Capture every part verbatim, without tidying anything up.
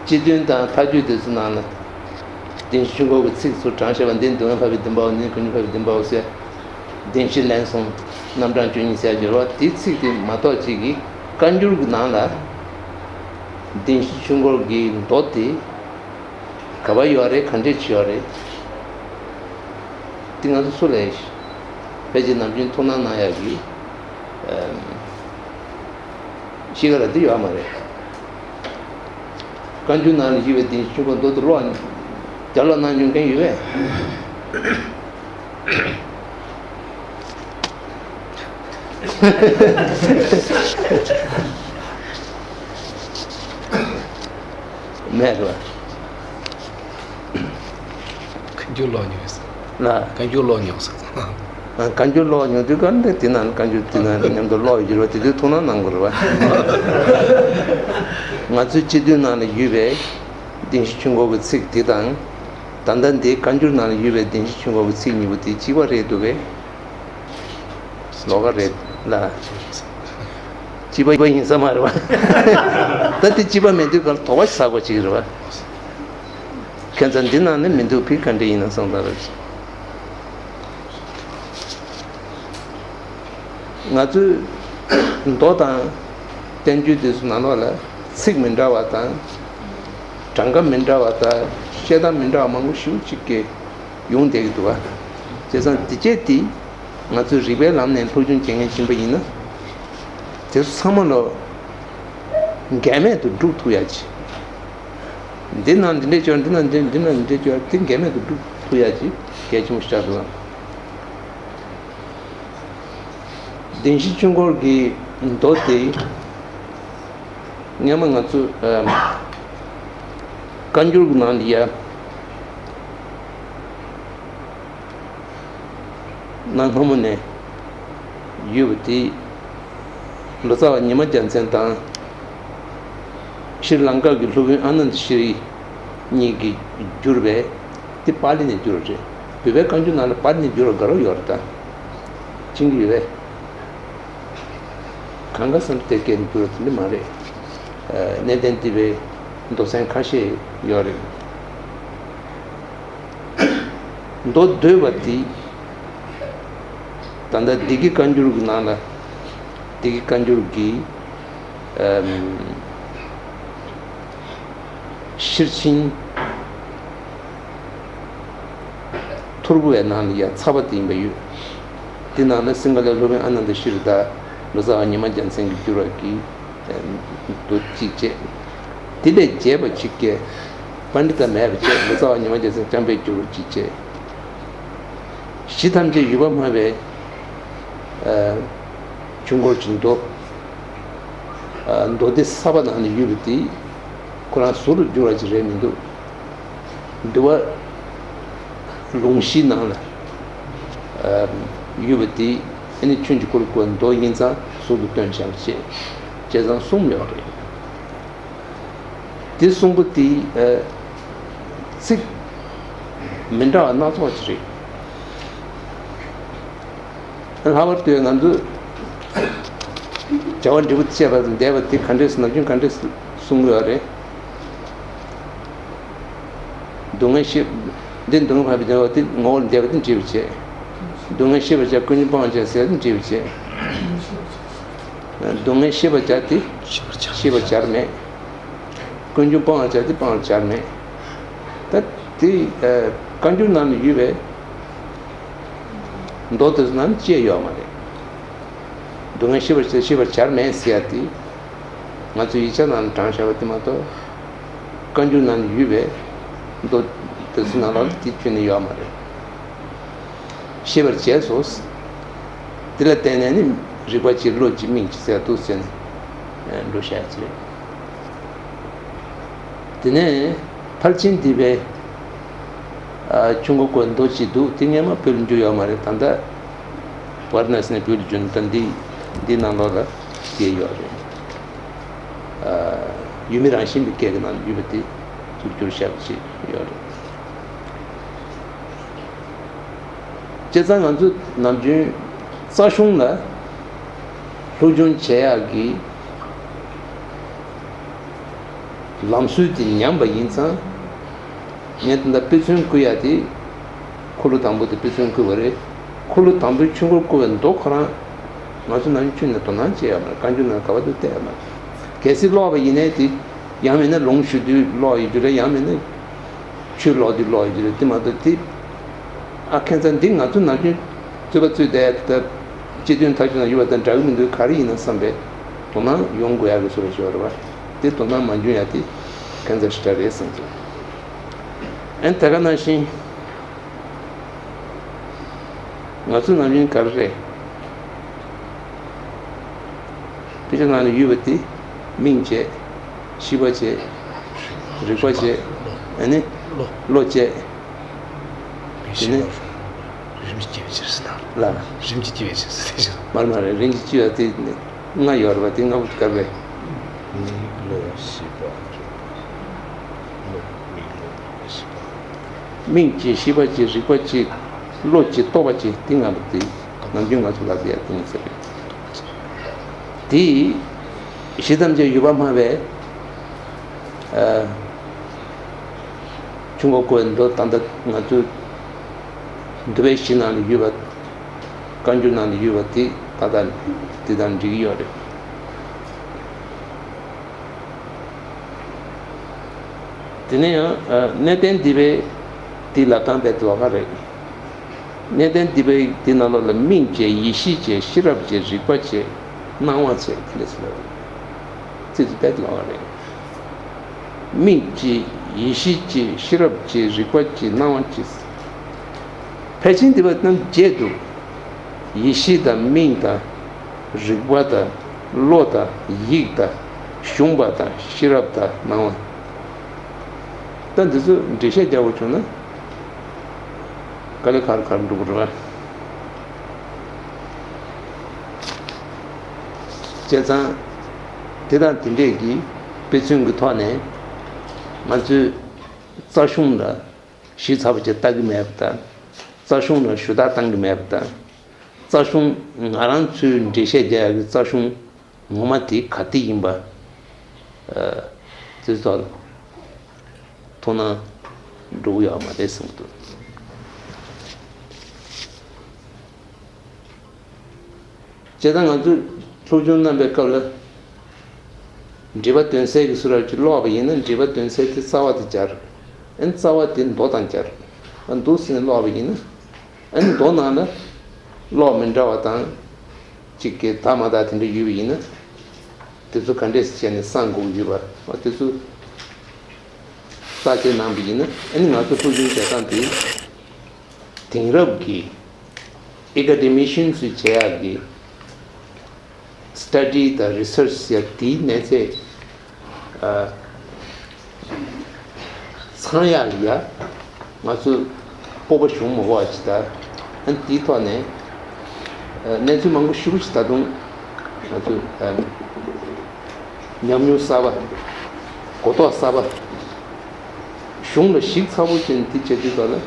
སྤྱི་དོན་དང་མཐའ་དཔྱོད་དེ་ཚོ་ནང་ལ་བདེན་བཞི་ཆོས་འཁོར་གྱི་ཚིག་ཚུར་དྲངས་བྱས་པ་འདི་སྡུག་བསྔལ་འཕགས་པའི་བདེན་པའོ། འདི་ཀུན་འབྱུང་འཕགས་པའི་བདེན་པའོ་ཟེར། བདེན་བཞི་ལན་གསུམ་རྣམ་གྲངས་བཅུ་གཉིས་ཟེར་གྱུར་པ་དེའི་ཚིག་དེ་མ་གཏོགས་གཅིག་གིས་བཀའ་འགྱུར་གྱི་ནང་ལ་བདེན་བཞི་ཆོས་འཁོར་གྱི་མདོ་དེ་ག་པར་ཡོད་རེད། ག་འདྲས་ཆེ་བ་རེད། དེ་ང་ཚོ་སུ་ལ་ཡིན། ཕལ་ཆེར་ནམ་རྒྱུན་ཐུགས་སྣང་གནང་ཡག་གི་ཤེས་ཀ་ར་དེ་ཡོད་མ་རེད། བཀའ་འགྱུར་ནང་ལ་ཡོད་པའི་བདེན་བཞི་ཆོས་འཁོར་མདོ་དེ་ཀློག་བརྒྱ་ཀློག་གནང་མྱོང་མཁན་ཡོད་པས། མེད་རེད་བ། བཀའ་འགྱུར་ཀློག་མྱོང་ཡོད་ས། ལ། བཀའ་འགྱུར་ཀློག་མྱོང་ས། ཨ། བཀའ་འགྱུར་ཀློག་མྱོང་དུས་ག་འདྲ་དེ་ནང་བཀའ་འགྱུར་དེ་ནང་མཉམ་དུ་ཀློག་ཡོད་ཀྱི་རེད་བ། དེ་དུས་ཐུགས་སྣང་གནང་དགོས་རེད་བ། ང་ཚོའི་སྤྱི་དོན་ནང་ལ་ཡོད་པའི་བདེན་བཞི་ཆོས་འཁོར་གྱི་ཚིག་དེ་དང་། ད་ལྟ་འདི་བཀའ་འགྱུར་ནང་ལ་ཡོད་པའི་བདེན་བཞི་ཆོས་འཁོར་གྱི་ཚིག་གཉིས་པོ་དེ་གཅིག་པ་རེད་འདུག་གས། ལོགས་ཀ་རེད་ལ། གཅིག་པ་ཡིན་ས་མ་རེད་བ། ད་དེ་གཅིག་པ་མེད་དུས་ག་ལ་དོགས་པ་ཟ་དགོས་ཅིག་རེད་བ། ཁྱད་མཚར་འདི་ནང་ནས་མི་འདུག་ཕི་ག་འདྲ་ཡིན་ན་བསམ་ད་རེད། ང་ཚོའི་མདོ་དང་བསྟན་བཅོས་དེ་ཚོ་ནང་ལོགས་ལ་ཚིག་མི་འདྲ་བ་དང་། གྲངས་ཀ་མི་འདྲ་བ་དང་བཤད་སྟངས་མི་འདྲ་བ་མང་པོ་ཞེ་པོ་ཅིག་གི་ཡོང་བསྡད་ཀྱི་འདུག་བ། བྱས་ཙང་འདི་བྱས་ཏེ་ང་ཚོས་རིགས་པའི་ལམ་ནས་སློབ་སྦྱོང་བྱེད་མཁན་ཡིན་པ་ཡིན་ན། དེ་ཚོ་ཚང་མ་ལོ་འགལ་མེད་དུ་སྒྲུབ་ཐུབ་ཡ་ཅིག་འདི་ན་འདི་འདྲས་བྱོས། འདི་ན་འདི་འདི་ན་འདི་འདྲས་བྱོས། དེ་འགལ་མེད་དུ་སྒྲུབ་ཐུབ་ཡ་ཅིག་གལ་ཆེན་པོ་ཞིག་ཆགས་འདུག་བདེན་བཞི་ཆོས་འཁོར་གྱི་མདོ་དེ་སྔོན་མ་ང་ཚོ་ཨམ་བཀའ་འགྱུར་གྱི་ནང་ལ་ཡ། གནའ་སྔ་མོ་ནས་ཡོད་པ་དེ། ལོ་ཙཱ་བ་ཉི་མ་རྒྱལ་མཚན་དང་ཤྲི་ལངྐ་གི་སློབ་དཔོན་ཨ་ནནྡ་ཤྲི་གཉིས་ཀྱིས་བསྒྱུར་བའི་དེ་པཱ་ལི་ནས་བསྒྱུར་བ་རེད། བོད་པའི་བཀའ་འགྱུར་ནང་ལ་པཱ་ལི་ནས་བསྒྱུར་བ་ག་རེ་ཡོད་རེད་ད། ཅིག་ཡོད་པས། གང་ག་སམ་སྟེ་སྐད་བསྒྱུར་བ་དེ་འདྲ་མ་རེད། ཨ། གནས་བརྟན་ཏི་པའི་མདོ་ཚན་ཁ་ཤས་ཡོད་རེད། མདོ་བསྡུས་པ་དེ། ད་ལྟ་བདེ་དགེ་བཀའ་འགྱུར་གྱི་ནང་ལ། བདེ་དགེ་བཀའ་འགྱུར་གྱི་ཨམ་ཤེར་ཕྱིན་ཐོར་བུ་བའི་ནང་ལ་ཡ་ཚ་བ་དེ་ཡིན་པ་ཡོད། དེ་ནང་ལ་སིང་ག་ལའི་སློབ་དཔོན་ཨ་ནནྡ་ཤྲི་དང་ལོ་ཙཱ་བ་ཉི་མ་རྒྱལ་མཚན་གྱིས་བསྒྱུར་བ་གི་མདོ་གཅིག་བྱས། དེ་ལས་རྒྱས་པ་གཅིག་བྱས། པཎྜི་ཏ་མེད་པ་བྱས། ལོ་ཙཱ་བ་ཉི་མ་རྒྱལ་མཚན་རྐྱང་པས་བསྒྱུར་བ་གཅིག་བྱས། གཞི་ཐམས་ཅད་ཡོད་པར་སྨྲ་བའི་ཨ་ཆོས་འཁོར་གྱི་མདོ། ཨ་མདོ་སྡེ་གསར་པ་ནང་ནས་ཡོད་པ་དེ་ཁོ་རང་ཟུར་དུ་བསྒྱུར་བ་ཅིག་རེད་མི་འདུག་འདུལ་བ་ལུང་གཞིའི་ནང་ལ་ཨ་ཡོད་པ་དེ་ཨ་ནི་ཆོས་འཆད་འཁོར་ལོ་བསྐོར་མདོ་ཡིན་ཙང་ཟུར་དུ་བཏོན་བཞག་པ་བྱས། བྱས་ཙང་གསུམ་ཡོད་རེད། དེ་གསུམ་པོ་དེ་ཨ་ཚིག་མི་འདྲ་བ་སྣ་ཚོགས་ཅིག་རེད། ལྷག་པར་དུ་ང་ཚོས་བྱ་བ་འབྲས་བུ་བཅས་པ་ལ་འདས་པ་དེ་ག་འདྲས་ནམ་རྒྱུན་ག་འདྲས་གསུང་གི་ཡོད་རེད། སྡུག་བསྔལ་ཤེས། འདི་སྡུག་བསྔལ་འཕགས་པའི་བདེན་པ་དེ་ངོ་བོ་ལ་འདས་པ་དེ་འདྲིས་པ་བྱས། སྡུག་བསྔལ་ཤེས་པར་བྱ། ཀུན་འབྱུང་སྤང་བར་བྱ་ཟེར་དེ་འདྲིས་པ་བྱས། སྡུག་བསྔལ་ཤེས་པར་བྱ་དེ་ཤེས་པར་བྱར་མེད། ཀུན་འབྱུང་སྤང་བར་བྱ་དེ་སྤང་བར་བྱར་མེད། ད་དེ་བཀའ་འགྱུར་ནང་ལ་ཡོད་པའི་མདོ་དེ་ཚོ་ནང་ལ་བཅད་ཡོད་མ་རེད། སྡུག་བསྔལ་ཤེས་པར་བྱ་ཤེས་པར་བྱར་མེད་ཟེར་ཡ་དེ། ང་ཚོའི་ཡིག་ཆ་ནང་ལ་དྲངས་བཞག་པ་དེ་མ་གཏོགས། བཀའ་འགྱུར་ནང་ལ་ཡོད་པའི་མདོ་དེ་ཚོ་ནང་ལ་དེ་ཁྱོན་ནས་ཡོད་མ་རེད། ཤེས་པར་བྱས་སོ། དེ་ལ་བརྟེན་ནས་ནི་རིགས་པ་གཅིག་བློ་གཅིག་མིང་གཅིག་ཟེར་འདུག་ཟེར་ནས་འགྲོ་བཤད་ཅིག་རེད། དེ་ནས་ཕར་ཕྱིན་འདི་པའི་ཆུ་མགོ་བཀོད་མདོ་གཅིག་འདུག་དེ་སྔོན་མ་བོད་ལ་འགྱུར་ཡོད་མ་རེད། ད་ལྟ་ཝཱ་ར་ཎ་སི་ནས་བོད་ལ་འགྱུར་ནས་ད་འདི་འདི་ནང་ལོགས་ལ་སྐྱེས་ཡོད་རེད། ཡུལ་མི་རང་བཞིན་པའི་སྐད་ཀྱི་ནང་ཡོད་པ་དེ་ཚུར་བསྒྱུར་བཞག་པ་ཞིག་ཡོད་རེད། བྱས་ཙང་ང་ཚོ་ནམ་རྒྱུན་རྩ་གཞུང་ལ་སློབ་སྦྱོང་བྱེད་ཡག་གི་ ལམ་སྲོལ་དེ་ཉམས་པ་ཡིན་ཙང་། ངས་ད་ལྟ་དཔེ་མཚོན་བསྐུར་ཡ་དེ། འཁོར་ལོ་དང་པོ་དེ་དཔེ་མཚོན་བསྐུར་བ་རེད། འཁོར་ལོ་དང་པོའི་ཆོས་འཁོར་བསྐོར་བའི་མདོ་ཁོ་རང་ང་ཚོ་ནམ་རྒྱུན་ནས་དོ་སྣང་བྱེད་ཡ་མ་རེད། བཀའ་འགྱུར་ནང་ག་པར་དུ་བལྟས་ཡ་མ་རེད། གལ་སྲིད་ཀློག་པ་ཡིན་ནའི་དེ། ཡང་མིན་ན་ལུང་ཞུ་དུས་ཀློག་ཡོད་རྒྱུ་རེད། ཡང་མིན་ན་ཆོས་ཀློག་དུས་ཀློག་ཡོད་རྒྱུ་རེད། དེ་མ་གཏོགས་དེ། ཨ། ཁྱད་མཚར་འདི་ང་ཚོ་ནམ་རྒྱུན་རྩོད་པ་རྩོད་བསྡད་ད། སྤྱི་དོན་མཐའ་དོན་ཡོད་པ་དང་འདྲ་གི་མི་འདུག་ག་རེ་ཡིན་ན་བསམ་པའི་དོ་སྣང་ཡོང་དགོས་ཡག་གི་བཟོ་འདྲ་ཞིག་ཡོད་རེད་པ། དེ་དོ་སྣང་མ་བྱུང་ཡ་དེ་ཁྱད་མཚར་ཞེ་དྲག་རེད་བསམ་སོང་། ཨན། དེ་ག་ནང་བཞིན་ང་ཚོ་ནམ་རྒྱུན་ག་རེ་རེད། དཔེ་ཆ་ནང་ལ་ཡོད་པ་དེ། མིང་བྱས། ཤེས་པ་བྱས། རིག་པ་བྱས། ཨ་ནི། བློ་བྱས། དེ་ནས། རིམ་གྱིས་སྐྱེ་བའི་ཕྱིར་ཟེར་ན། ལ། རིམ་གྱིས་སྐྱེ་བའི་ཕྱིར་ཟེར་ཏེ། མར་མར་རིམ་གྱིས་སྐྱེ་བ་དེ་ལྔ་ཡོད་རེད་པ། དེ་ལྔ་པོ་དེ་ག་རེ་རེད། མིང་བློ་ཤེས་པ། རིག་པ། བློ། མིང་བློ་ཤེས་པ། མིང་བྱས། ཤེས་པ་བྱས། རིག་པ་བྱས། བློ་བྱས། རྟོགས་པ་བྱས། དེ་ལྔ་པོ་དེ་ནམ་རྒྱུན་ང་ཚོ་ལབ་ཡ་དེ་ཡིན་ས་རེད། དེ་བཞི་ཙམ་ཅིག་ཡོད་པ་སྨྲ་བས། ཨ། ཆོས་འཁོར་བསྐོར་བའི་མདོ་ད་ལྟ་ང་ཚོའི་འདུལ་བའི་གཞི་ནང་ལ་ཡོད་པ། བཀའ་འགྱུར་ནང་ལ་ཡོད་པ་དེ་ད་ལྟ་དེ་དང་འགྲིག་གི་ཡོད་རེད། དེ་ནས་ཡང་། ཨ། གནས་བརྟན་སྡིག་པའི་དེ་ལབ་སྟངས་དཔེ་ལོགས་ཀ་རེད། གནས་བརྟན་སྡིག་པའི་དེ་ནང་ལོགས་ལ་མིང་བྱས། ཡེ་ཤེས་བྱས། ཤེས་རབ་བྱས། རིག་པ་བྱས། སྣང་བ་བྱས། དེ་འདྲ་ཟེར་ལབ། ཚིག་དེ་དཔེ་ལོགས་ཀ་རེད། མིང་བྱས། ཡེ་ཤེས་བྱས། ཤེས་རབ་བྱས། རིག་པ་བྱས། སྣང་བ་བྱས། ཕལ་ཆེར་འདི་པ་རྣམས་བརྒྱད་འདུག་ཡེ་ཤེས་དང་། མིང་དང་། རིག་པ་དང་། བློ་དང་། ཡིད་དང་། གཞུང་པ་དང་། ཤེས་རབ་དང་། སྣང་བ། ད་འདི་ཚོ་འགྲེལ་བཤད་རྒྱག་དགོས་བྱུང་ན། དཀའ་ལས་ཁག་ཁག་འགྲོ་གི་རེད་པ། བྱས་ཙང་། དེ་དང་དེ་འདྲས་ཀྱི་དཔེ་མཚོན་གྱི་ཐོག་ནས་ང་ཚོས་རྩ་གཞུང་ལ་ཞིབ་ཚགས་པོ་ཅིག་ལྟ་གི་མེད་པ་དང་། རྩ་གཞུང་ལ་ཞུ་དག་བཏང་གི་མེད་པ་དང་། རྩ་གཞུང་ང་རང་ཚོའི་འགྲེལ་བཤད་རྒྱག་ཡག་གི་རྩ་གཞུང་ངོ་མ་དེ་ག་དེ་ཡིན་པ། ཨ། དེ་ཚོ་ཐོག་ལ་དོ་སྣང་འགྲོ་གི་ཡོད་མ་རེད་བསམ་གྱི་འདུག་བྱས་ཙང་ང་ཚོས་སློབ་སྦྱོང་གནང་པའི་སྐབས་ལ། འགྲེལ་པ་དོན་གསལ་གྱི་སུ་རབ་ཀྱིས་ཀློག་པ་ཡིན་ན། འགྲེལ་པ་དོན་གསལ་དེ་རྩ་བ་དེ་སྦྱར། ཨན། རྩ་བ་དེ་མདོ་དང་སྦྱར། ཨ། འདུག་སེ་ཀློག་པ་ཡིན་ན། ཨན། མདོ་ནང་ལ་ཀློག་མི་འདྲ་བ་དང་། གཅིག་གི་དག་མ་དག་དེ་འདྲ་ཡོད་པ་ཡིན་ན། དེ་ཚོ་ག་འདྲས་བྱས་ནས་སངས་དགོས་ཀྱི་ཡོད་པ། ཨ། དེ་ཚོ་བརྟག་དཔྱད་གནང་པ་ཡིན་ན། ཨ་ནི་ང་ཚོ་སློབ་སྦྱོང་བྱེད་སྟངས་དེ། དེང་རབས་ཀྱི་ཨེ་ཀ་ཌེ་མི་ཤན་ཚོས་བྱེད་ཡག་གི་སི་ཊ་ཌི་དང་རི་སར་ཆི་ཟེར་ཡ་དེའི་གནས་ཚད། ཨ། ཚང་ཡག་ལ་ཡ་ང་ཚོ་སྤོབས་པ་བྱུང་མ་དགོས་པ་ཅིག་དང་། ཨ་ནི་དེའི་ཐོག་ནས། ཨ། གནས་ཚུལ་མང་པོ་ཞེ་པོ་ཅིག་ད་དུང་ང་ཚོ། ཨ། ཉམས་མྱོང་གསར་པ། གོ་རྟོགས་གསར་པ། གཞུང་ལ་ཞིབ་ཚགས་པོ་བྱས་ནས་དེ་བྱེད་དུས་ཙམ་ལ།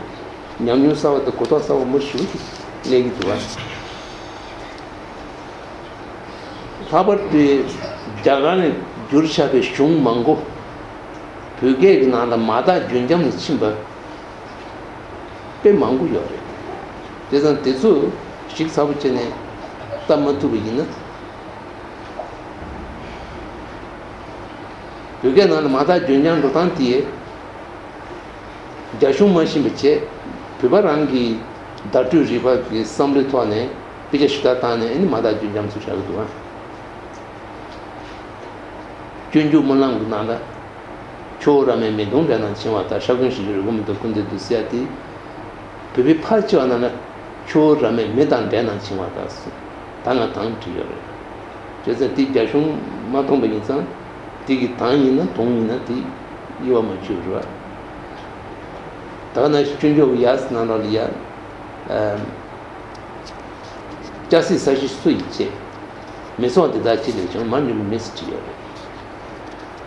ཉམས་མྱོང་གསར་པ་དང་གོ་རྟོགས་གསར་པ་མང་པོ་ཞེ་པོ་ཅིག་སླེབས་ཀྱི་འདུག་པ། ལྷག་པར་དུ་རྒྱ་གར་ནས་བསྒྱུར་བཞག་པའི་གཞུང་མང་པོ་བོད་སྐད་ཀྱི་ནང་ལ་མ་དག་རྒྱུན་འབྱམས་ལ་ཕྱིན་པ་དཔེ་མང་པོ་ཡོད་རེད། དེ་ཙང་དེ་ཚོ་ཞིབ་ཚགས་པོ་བྱས་ནས་ལྟ་མ་ཐུབ་པ་ཡིན་ན། བོད་སྐད་ནང་ལ་མ་དག་རྒྱུན་འབྱམས་འགྲོ་སྟངས་དེ། རྒྱ་གཞུང་མ་ཤེས་པ་བྱས། བོད་པ་རང་གི་བརྡ་སྤྲོད་རིག་པ་གི་བསམ་བློའི་ཐོག་ནས་དཔེ་ཆ་ཞུ་དག་བཏང་ནས། ཨ་ནི་མ་དག་རྒྱུན་འབྱམས་སུ་བཞག་གི་འདུག་ཨ། སྤྱོད་འཇུག་སྨོན་ལམ་གྱི་ནང་ལ། ཁྱོ་བོ་རབ་མེད་མེ་དོང་འདྲ་རྣམས་འཆིང་བ་ལྟར། ཤ་འཁོན་ཞི་ཞིང་རིག་པ་མེ་ཏོག་ཀུན་འདུས་འདུག་ཟེར་ཡ་དེ། བོད་པའི་ཕལ་ཆེ་བ་ནང་ལ། ཁྱོ་བོ་རབ་མེད་མེ་དང་འདྲ་རྣམས་འཆིང་བ་ལྟར་གསུངས། ད་ང་དང་བྲིས་ཡོད་རེད། བྱས་ཙང་དེ་རྒྱ་གཞུང་མ་མཐོང་པ་ཡིན་ཙང་། དེ་གི་དང་ཡིན་ན་དུང་ཡིན་ན་དེ་དབྱེ་བ་མ་ཕྱེ་བ་རེད་པ། ད་ག་ནང་བཞིན་སྤྱོད་འཇུག་གི་ཡ་ནང་ལོགས་ལ་ཡ། ཨམ། སྐྱ་སེར་ས་གཞི་སུ་ཡིས་བྱེད། མི་ཚོགས་འདི་དག་ཅི་ལས་བྱུང་། མར་འབྱུང་པོའི་མི་ཟེར་བྲིས་ཡོད་རེད།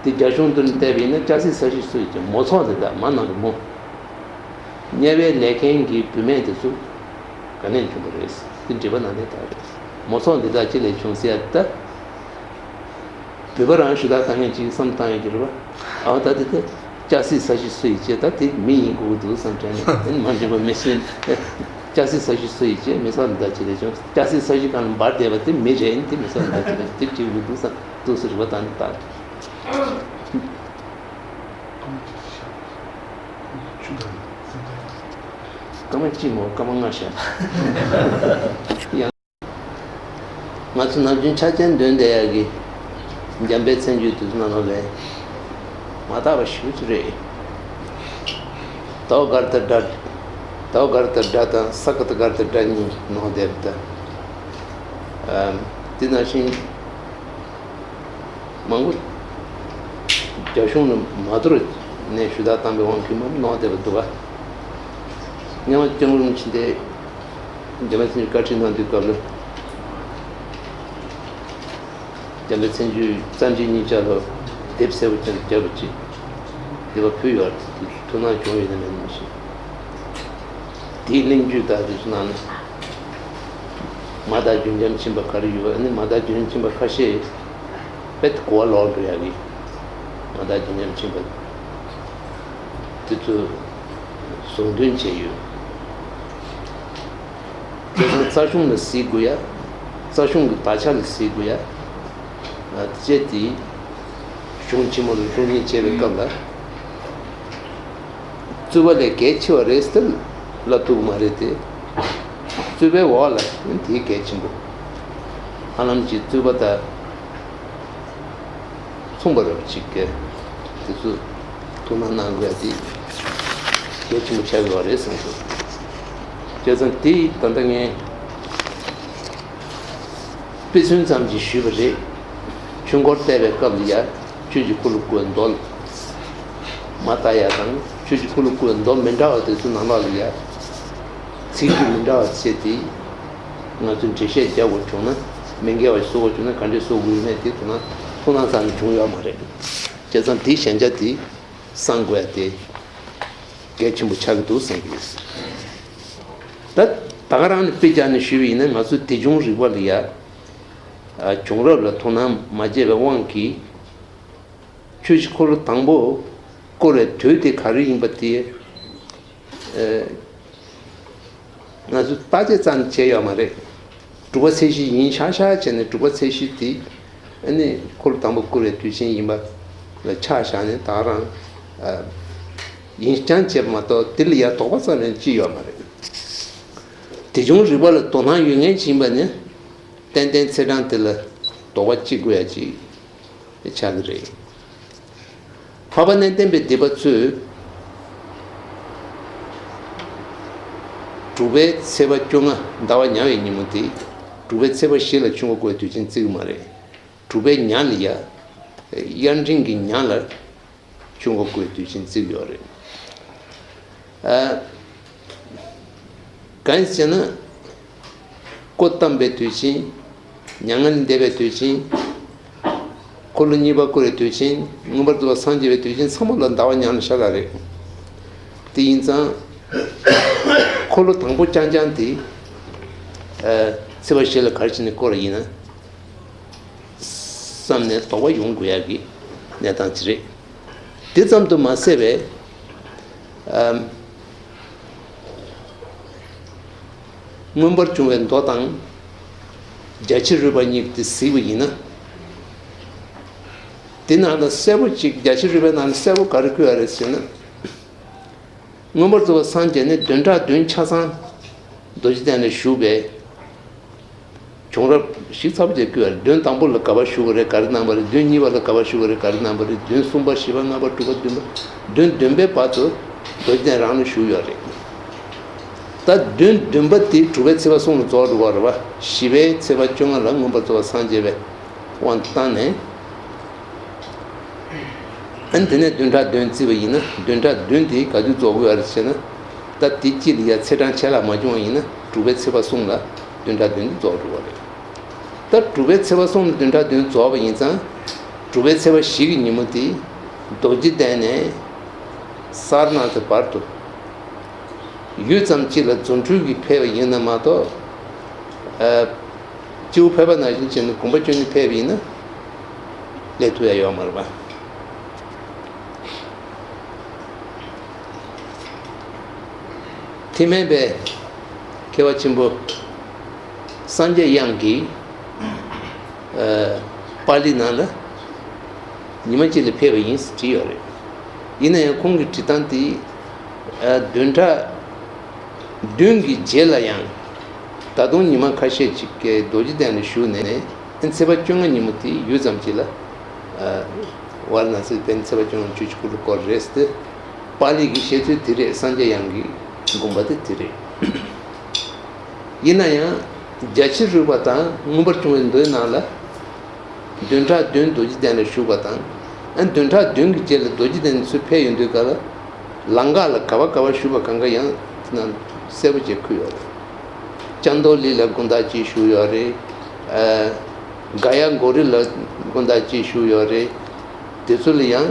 དེ་རྒྱ་གཞུང་དུ་བལྟས་པ་ཡིན་ན། སྐྱ་སེར་ས་གཞི་སུ་ཡིས་བྱེད། མོ་ཚོགས་འདི་དག། མ་ནང་གི་མོ། དམྱལ་བའི་ལས་མཁན་གྱི་བུད་མེད་དེ་ཚོ་ག་ནས་བྱུང་བ་རེད། དེ་འགྲེལ་པ་ནང་ལས་དག་རེད། མོ་ཚོགས་འདི་དག་ཅི་ལས་བྱུང་ཟེར་ཡ་ད། བོད་པ་རང་ཞུ་དག་བཏང་མཁན་ཅིག་བསམ་བཏང་ཡོད་ཀྱི་རེད་པ། ཨའོ་ད་དེ་དེ་སྐྱ་སེར་ས་གཞི་སུ་ཡིས་བྱེད། ད་དེ་མི་ཡིན་དགོས་ཀྱི་འདུག་བསམ་དྲན་ནས། དེ་ནི་མ་འཇོན་པ་མི་སེར། སྐྱ་སེར་ས་གཞི་སུ་ཡིས་བྱེད། མི་ས་ལ་བདག་བྱེད་ལས་བྱུང་། སྐྱ་སེར་ས་གཞི་སྒང་ལ་འབར་བསྡད་པ་དེ་མི་རེད། དེ་མི་ས་ལ་བདག་བྱེད་ལས་དེ་བྱེད་དགོས་འདུག་བསམ་འདུག་སེ་རེད་པ། ད་ནི་ད། སྐར་མ་གཅིག་མོ་སྐར་མ་ལྔ་བཞག་ཡང་། ང་ཚོ་ནམ་རྒྱུན་ཆ་རྐྱེན་འདོན་བསྡད་ཡག་གི་འཇམ་དཔལ་མཚན་བརྗོད་དེ་ཚོ་ནང་ལོགས་ལ་མ་དག་པ་ཞེ་པོ་ཅིག་རེད། ཟླ་བ་སྒར་དང་སྒྲ། ཟླ་བ་སྒར་དང་སྒྲ་དང་ས་ག་ཟླ་སྒར་དང་སྒྲ་གཉིས་ནང་བསྡད་པ་དང་། ཨམ། དེ་ནང་བཞིན་མང་པོ་རྒྱ་གཞུང་ལ་མ་དོར་ནས་ཞུ་དག་བཏང་པའི་དབང་གིས་མང་པོ་ནང་བསྡད་པ་འདུག་ག་སྔོན་མ་སྐྱབས་མགོན་རིན་པོ་ཆེ་འདི་འཇམ་དཔལ་མཚན་བརྗོད་བཀའ་ཁྲིད་གནང་དུས་སྐབས་ལ། འཇམ་དཔལ་མཚན་བརྗོད་རྩ་འགྲེལ་གཉིས་ཆ་ལ་དེབ་གསལ་པོ་ཅན་རྒྱབ་པ་ཅིག་དེ་བ་ཕུལ་ཡོད་རེད། དེ་ཐུགས་སྣང་བྱུང་ཡོད་ན་མེད་ན་མི་ཤེས། དེའི་གླེང་བརྗོད་དག་དེ་ཚོ་ནང་ནས་མ་དག་རྒྱུན་འབྱམས་ཕྱིན་པ་ག་རེ་ཡོད། ཨ་ནི་མ་དག་རྒྱུན་འབྱམས་ཕྱིན་པ་ཁ་ཤས་དཔེ་གོ་བ་ལོག་འགྲོ་ཡག་གི་མ་དག་རྒྱུན་འབྱམས་ཕྱིན་པ་དེ་ཚོ་ཟུང་འདོན་བྱས་ཡོད། བྱས་ཙང་རྩ་གཞུང་ལ་གཟིགས་དགོས་ཡ། རྩ་གཞུང་གི་དག་ཆ་ལ་གཟིགས་དགོས་ཡ། ཨ། བྱས་ཏེ་གཞུང་ཆེན་མོ་ལ་སློབ་གཉེར་བྱེད་པའི་སྐབས་ལ། རྩོད་པ་ལས་གལ་ཆེ་བ་རེད་ཟེར་ལབ་ཐུབ་ཀྱི་མ་རེད་དེ། རྩོད་པའི་འོག་ལ་དེ་གལ་ཆེན་པོ། ཧ་ལམ་གྱི་རྩོད་པ་དང་མཚུངས་པ་རབ་ཅིག་གི་དེ་ཚོ་ཐུགས་སྣང་གནང་དགོས་ཡ་དེ་གལ་ཆེན་པོ་ཆགས་ཡོད་རེད་བསམ་སོང་། བྱས་ཙང་དེ་ད་ལྟ་ངས་དཔེ་མཚོན་ཙམ་ཅིག་ཞུས་པ་རེད། ཆོས་འཁོར་བལྟས་པའི་སྐབས་ལ་ཡ་ཆོས་ཀྱི་འཁོར་ལོ་བསྐོར་བའི་མདོ་མ་ལྟ་ཡ་དང་། ཆོས་ཀྱི་འཁོར་ལོ་བསྐོར་བའི་མདོ་མི་འདྲ་བ་དེ་ཚོ་ནང་ལོགས་ལ་ཡ་ཚིག་གི་མི་འདྲ་བ་བྱས་ཏེ། ང་ཚོས་འགྲེལ་བཤད་རྒྱག་དགོས་བྱུང་ན། མི་འགལ་བ་ཞིག་བཟོ་དགོས་བྱུང་ན་ག་འདྲས་བཟོ་དགོས་ཡོད་མེད་དེ་ཐུགས་སྣང་ཐུགས་སྣང་ཙམ་བྱུང་ཡོད་མ་རེད། བྱས་ཙང་དེའི་ཞན་ཆ་དེ་སངས་དགོས་ཡ་དེ་གལ་ཆེན་པོ་ཆགས་ཀྱི་འདུག་བསམ་གྱི་ཡོད། ད་ད་ག་རང་ནས་དཔེ་རྒྱག་ནས་ཞུས་པ་ཡིན་ན། ང་ཚོ་དེ་བྱུང་རིག་པ་ལ་ཡ་བྱུང་རབས་ལ་དོ་སྣང་མ་བྱས་པའི་དབང་གིས། ཆོས་ཀྱི་འཁོར་ལོ་དང་པོ་བསྐོར་བའི་དུས་དེ་ག་རེ་ཡིན་པ་དེ། ཨ། ང་ཚོས་བརྟག་དཔྱད་ཙམ་བྱས་ཡོད་མ་རེད། དྲུག་པ་ཚེས་བཞི་ཡིན་ཤག་ཤག་བྱས་ནས། དྲུག་པ་ཚེས་བཞི་དེ་ཨ་ནི་འཁོར་ལོ་དང་པོ་བསྐོར་བའི་དུས་ཆེན་ཡིན་པ་ལ་ཆ་བཞག་ནས་ད་རང་ཨ་ཡིན་རྐྱང་བྱས་པ་མ་གཏོགས། དེ་ལ་ཡ་དོགས་པ་ཙམ་ཡང་ཅི་ཡོད་མ་རེད། དེ་བྱུང་རིག་པ་ལ་དོ་སྣང་ཡོད་མཁན་ཅིག་ཡིན་པ་ནི་ཏན་ཏན་ཚེས་གྲངས་དེ་ལ་དོགས་པ་ཅི་དགོས་ཡ་ཅིག་ཆགས་ཀྱི་རེད། འཕགས་པ་གནས་བརྟན་པའི་སྡེ་པ་ཚོས་དྲུག་པའི་ཚེས་པ་བཅོ་ལྔ་ཟླ་བ་ཉལ་བའི་ཉིན་མོ་དེ་དྲུག་པའི་ཚེས་པ་བཞི་ལ་ཆོས་འཁོར་བསྐོར་བའི་དུས་ཆེན་བརྩི་གི་མ་རེད། དྲུག་པའི་ཉ་ལ་ཡ། དབྱར་འབྲིང་གི་ཉ་ལ་ཆོས་འཁོར་བསྐོར་བའི་དུས་ཆེན་བརྩི་གི་ཡོད་རེད། ཨ། གང་ཡིན་ཟེར་ན། སྐུ་བལྟམས་པའི་དུས་ཆེན། མྱ་ངན་ལས་འདས་པའི་དུས་ཆེན། འཁོར་ལོ་གཉིས་པ་བསྐོར་བའི་དུས་ཆེན། མངོན་པར་རྫོགས་པར་སངས་རྒྱས་པའི་དུས་ཆེན་ཚང་མ་ལ་ཟླ་བ་ཉ་ལ་ཤར་ལ་རེད། དེ་ཡིན་ཙང་། འཁོར་ལོ་དང་པོ་རྐྱང་རྐྱང་དེ་ཨ་ཚེས་པ་བཞི་ལ་ག་རེ་བྱས་ནས་བསྐོར་བ་ཡིན་ན་བསམ་ནས་དོགས་པ་ཡོང་དགོས་ཡག་གི་གནས་སྟངས་ཅིག་རེད། དེ་ཙམ་དུ་མ་ཟད་པའི་ཨམ། མངོན་པར་བྱུང་བའི་མདོ་དང་རྒྱ་ཆེར་རོལ་པ་གཉིས་དེ་གཟིགས་པ་ཡིན་ན། དེ་ནང་ལ་གསལ་པོ་ཅིག་རྒྱ་ཆེར་རོལ་པའི་ནང་ལ་གསལ་པོ་ག་རེ་བཀོད་ཡོད་རེད་ཟེར་ན། མངོན་པར་རྫོགས་པར་སངས་རྒྱས་ནས་བདུན་ཕྲག་བདུན་ཆ་ཚང་རྡོ་རྗེ་གདན་ལ་བཞུགས་པའི་བྱུང་རབས་ཞིབ་ཚགས་པོ་ཅིག་བཀོད་ཡོད་རེད། བདུན་དང་པོ་ལ་ག་པར་བཞུགས་པ་རེད། ག་རེ་གནང་བ་རེད། བདུན་གཉིས་པ་ལ་ག་པར་བཞུགས་པ་རེད། ག་རེ་གནང་བ་རེད། བདུན་གསུམ་པ་བཞི་པ་ལྔ་པ་དྲུག་པ་བདུན་པ། བདུན་བདུན་པའི་བར་དུ་རྡོ་རྗེ་གདན་རང་ལ་བཞུགས་ཡོད་རེད། ད་བདུན་བདུན་པ་དེ་དྲུག་པའི་ཚེས་པ་གསུམ་ལ་རྫོགས་འགྲོ་བ་རེད་པ། བཞི་པའི་ཚེས་པ་བཅོ་ལྔ་ལ་མངོན་པར་རྫོགས་པར་སངས་རྒྱས་པའི་དབང་བཏང་ནས། ཨ་ནི་དེ་ནས་བདུན་ཕྲག་བདུན་བརྩིས་པ་ཡིན་ན། བདུན་ཕྲག་བདུན་དེ་ག་དུས་རྫོགས་དགོས་པ་རེད་ཟེར་ན། ད་དེ་དཀྱིལ་ལ་ཡ་ཚེས་གྲངས་ཆད་ལྷག་མ་བྱུང་བ་ཡིན་ན། དྲུག་པའི་ཚེས་པ་གསུམ་ལ་བདུན་ཕྲག་བདུན་དེ་རྫོགས་འགྲོ་བ་རེད། ད་དྲུག་པའི་ཚེས་པ་གསུམ་ལ་བདུན་ཕྲག་བདུན་རྫོགས་པ་ཡིན་ཙང་། དྲུག་པའི་ཚེས་པ་བཞི་གི་ཉིན་མོ་དེ་རྡོ་རྗེ་གདན་ནས་སར་ནང་དུ་བར་དུ་ཡུད་ཙམ་ཅིག་ལ་རྫུ་འཕྲུལ་གྱིས་ཕེབས་པ་ཡིན་ན་མ་གཏོགས། ཨ། སྤྱི་བོ་ཕལ་པ་ནང་བཞིན་བྱས་ནས་དགོངས་པ་བཅོལ་ནས་ཕེབས་པ་ཡིན་ན། སླེབས་ཐུབ་ཡ་ཡོད་མ་རེད་པ། དེ་མིན་པའི་མཁས་པ་ཆེན་པོ་སངས་རྒྱས་དབྱངས་ཀྱིས་ཨ་པཱ་ལི་ནང་ལ་ཉི་མ་གཅིག་ལ་ཕེབས་པ་ཡིན་ཟེར་བྲིས་ཡོད་རེད། ཡིན་ན་ཡང་ཁོང་གི་བྲིས་སྟངས་དེ་ཨ་བདུན་ཕྲག་བདུན་གྱི་རྗེས་ལ་ཡང་ད་དུང་ཉི་མ་ཁ་ཤས་ཅིག་གི་རྡོ་རྗེ་གདན་ལ་བཞུགས་ནས་ཚེས་པ་བཅོ་ལྔ་ཉིན་མོ་དེ་ཡུད་ཙམ་ཅིག་ལ་ཝཱ་ར་ཎ་སི་ཕེབས་ནས་ཚེས་པ་བཅོ་ལྔ་ཆོས་ཀྱི་སྐུ་ལ་བསྐོར་རེད་ཟེར་ཏེ། པཱ་ལི་གི་བཤད་ཚུལ་དེ་རེད། སངས་རྒྱས་དབྱངས་ཀྱི་དགོངས་པ་དེ་དེ་རེད། ཡིན་ན་ཡང་རྒྱལ་ཕྱི་རོལ་པ་དང་མངོན་པར་བྱུང་བའི་མདོའི་ནང་ལ། བདུན་ཕྲག་བདུན་རྡོ་རྗེ་གདན་ལ་བཞུགས་པ་དང་། ཨ་བདུན་ཕྲག་བདུན་གྱི་རྗེས་ལ་རྡོ་རྗེ་གདན་ཚུར་ཕེབས་ཡོང་དུས་སྐབས་ལ་ལམ་ཁ་ལ་ག་པར་ག་པར་བཞུགས་པ་གང་ག་ཡང་དེ་ནང་གསལ་པོ་བྱས་འཁོད་ཡོད་རེད། ལྕང་རྡོར་གླིང་ལ་དགོང་དག་གཅིག་བཞུགས་ཡོད་རེད། ཨ་ག་ཡ་གོ་རི་ལ་དགོང་དག་གཅིག་བཞུགས་ཡོད་རེད། དེ་ཚོ་ལ་ཡང་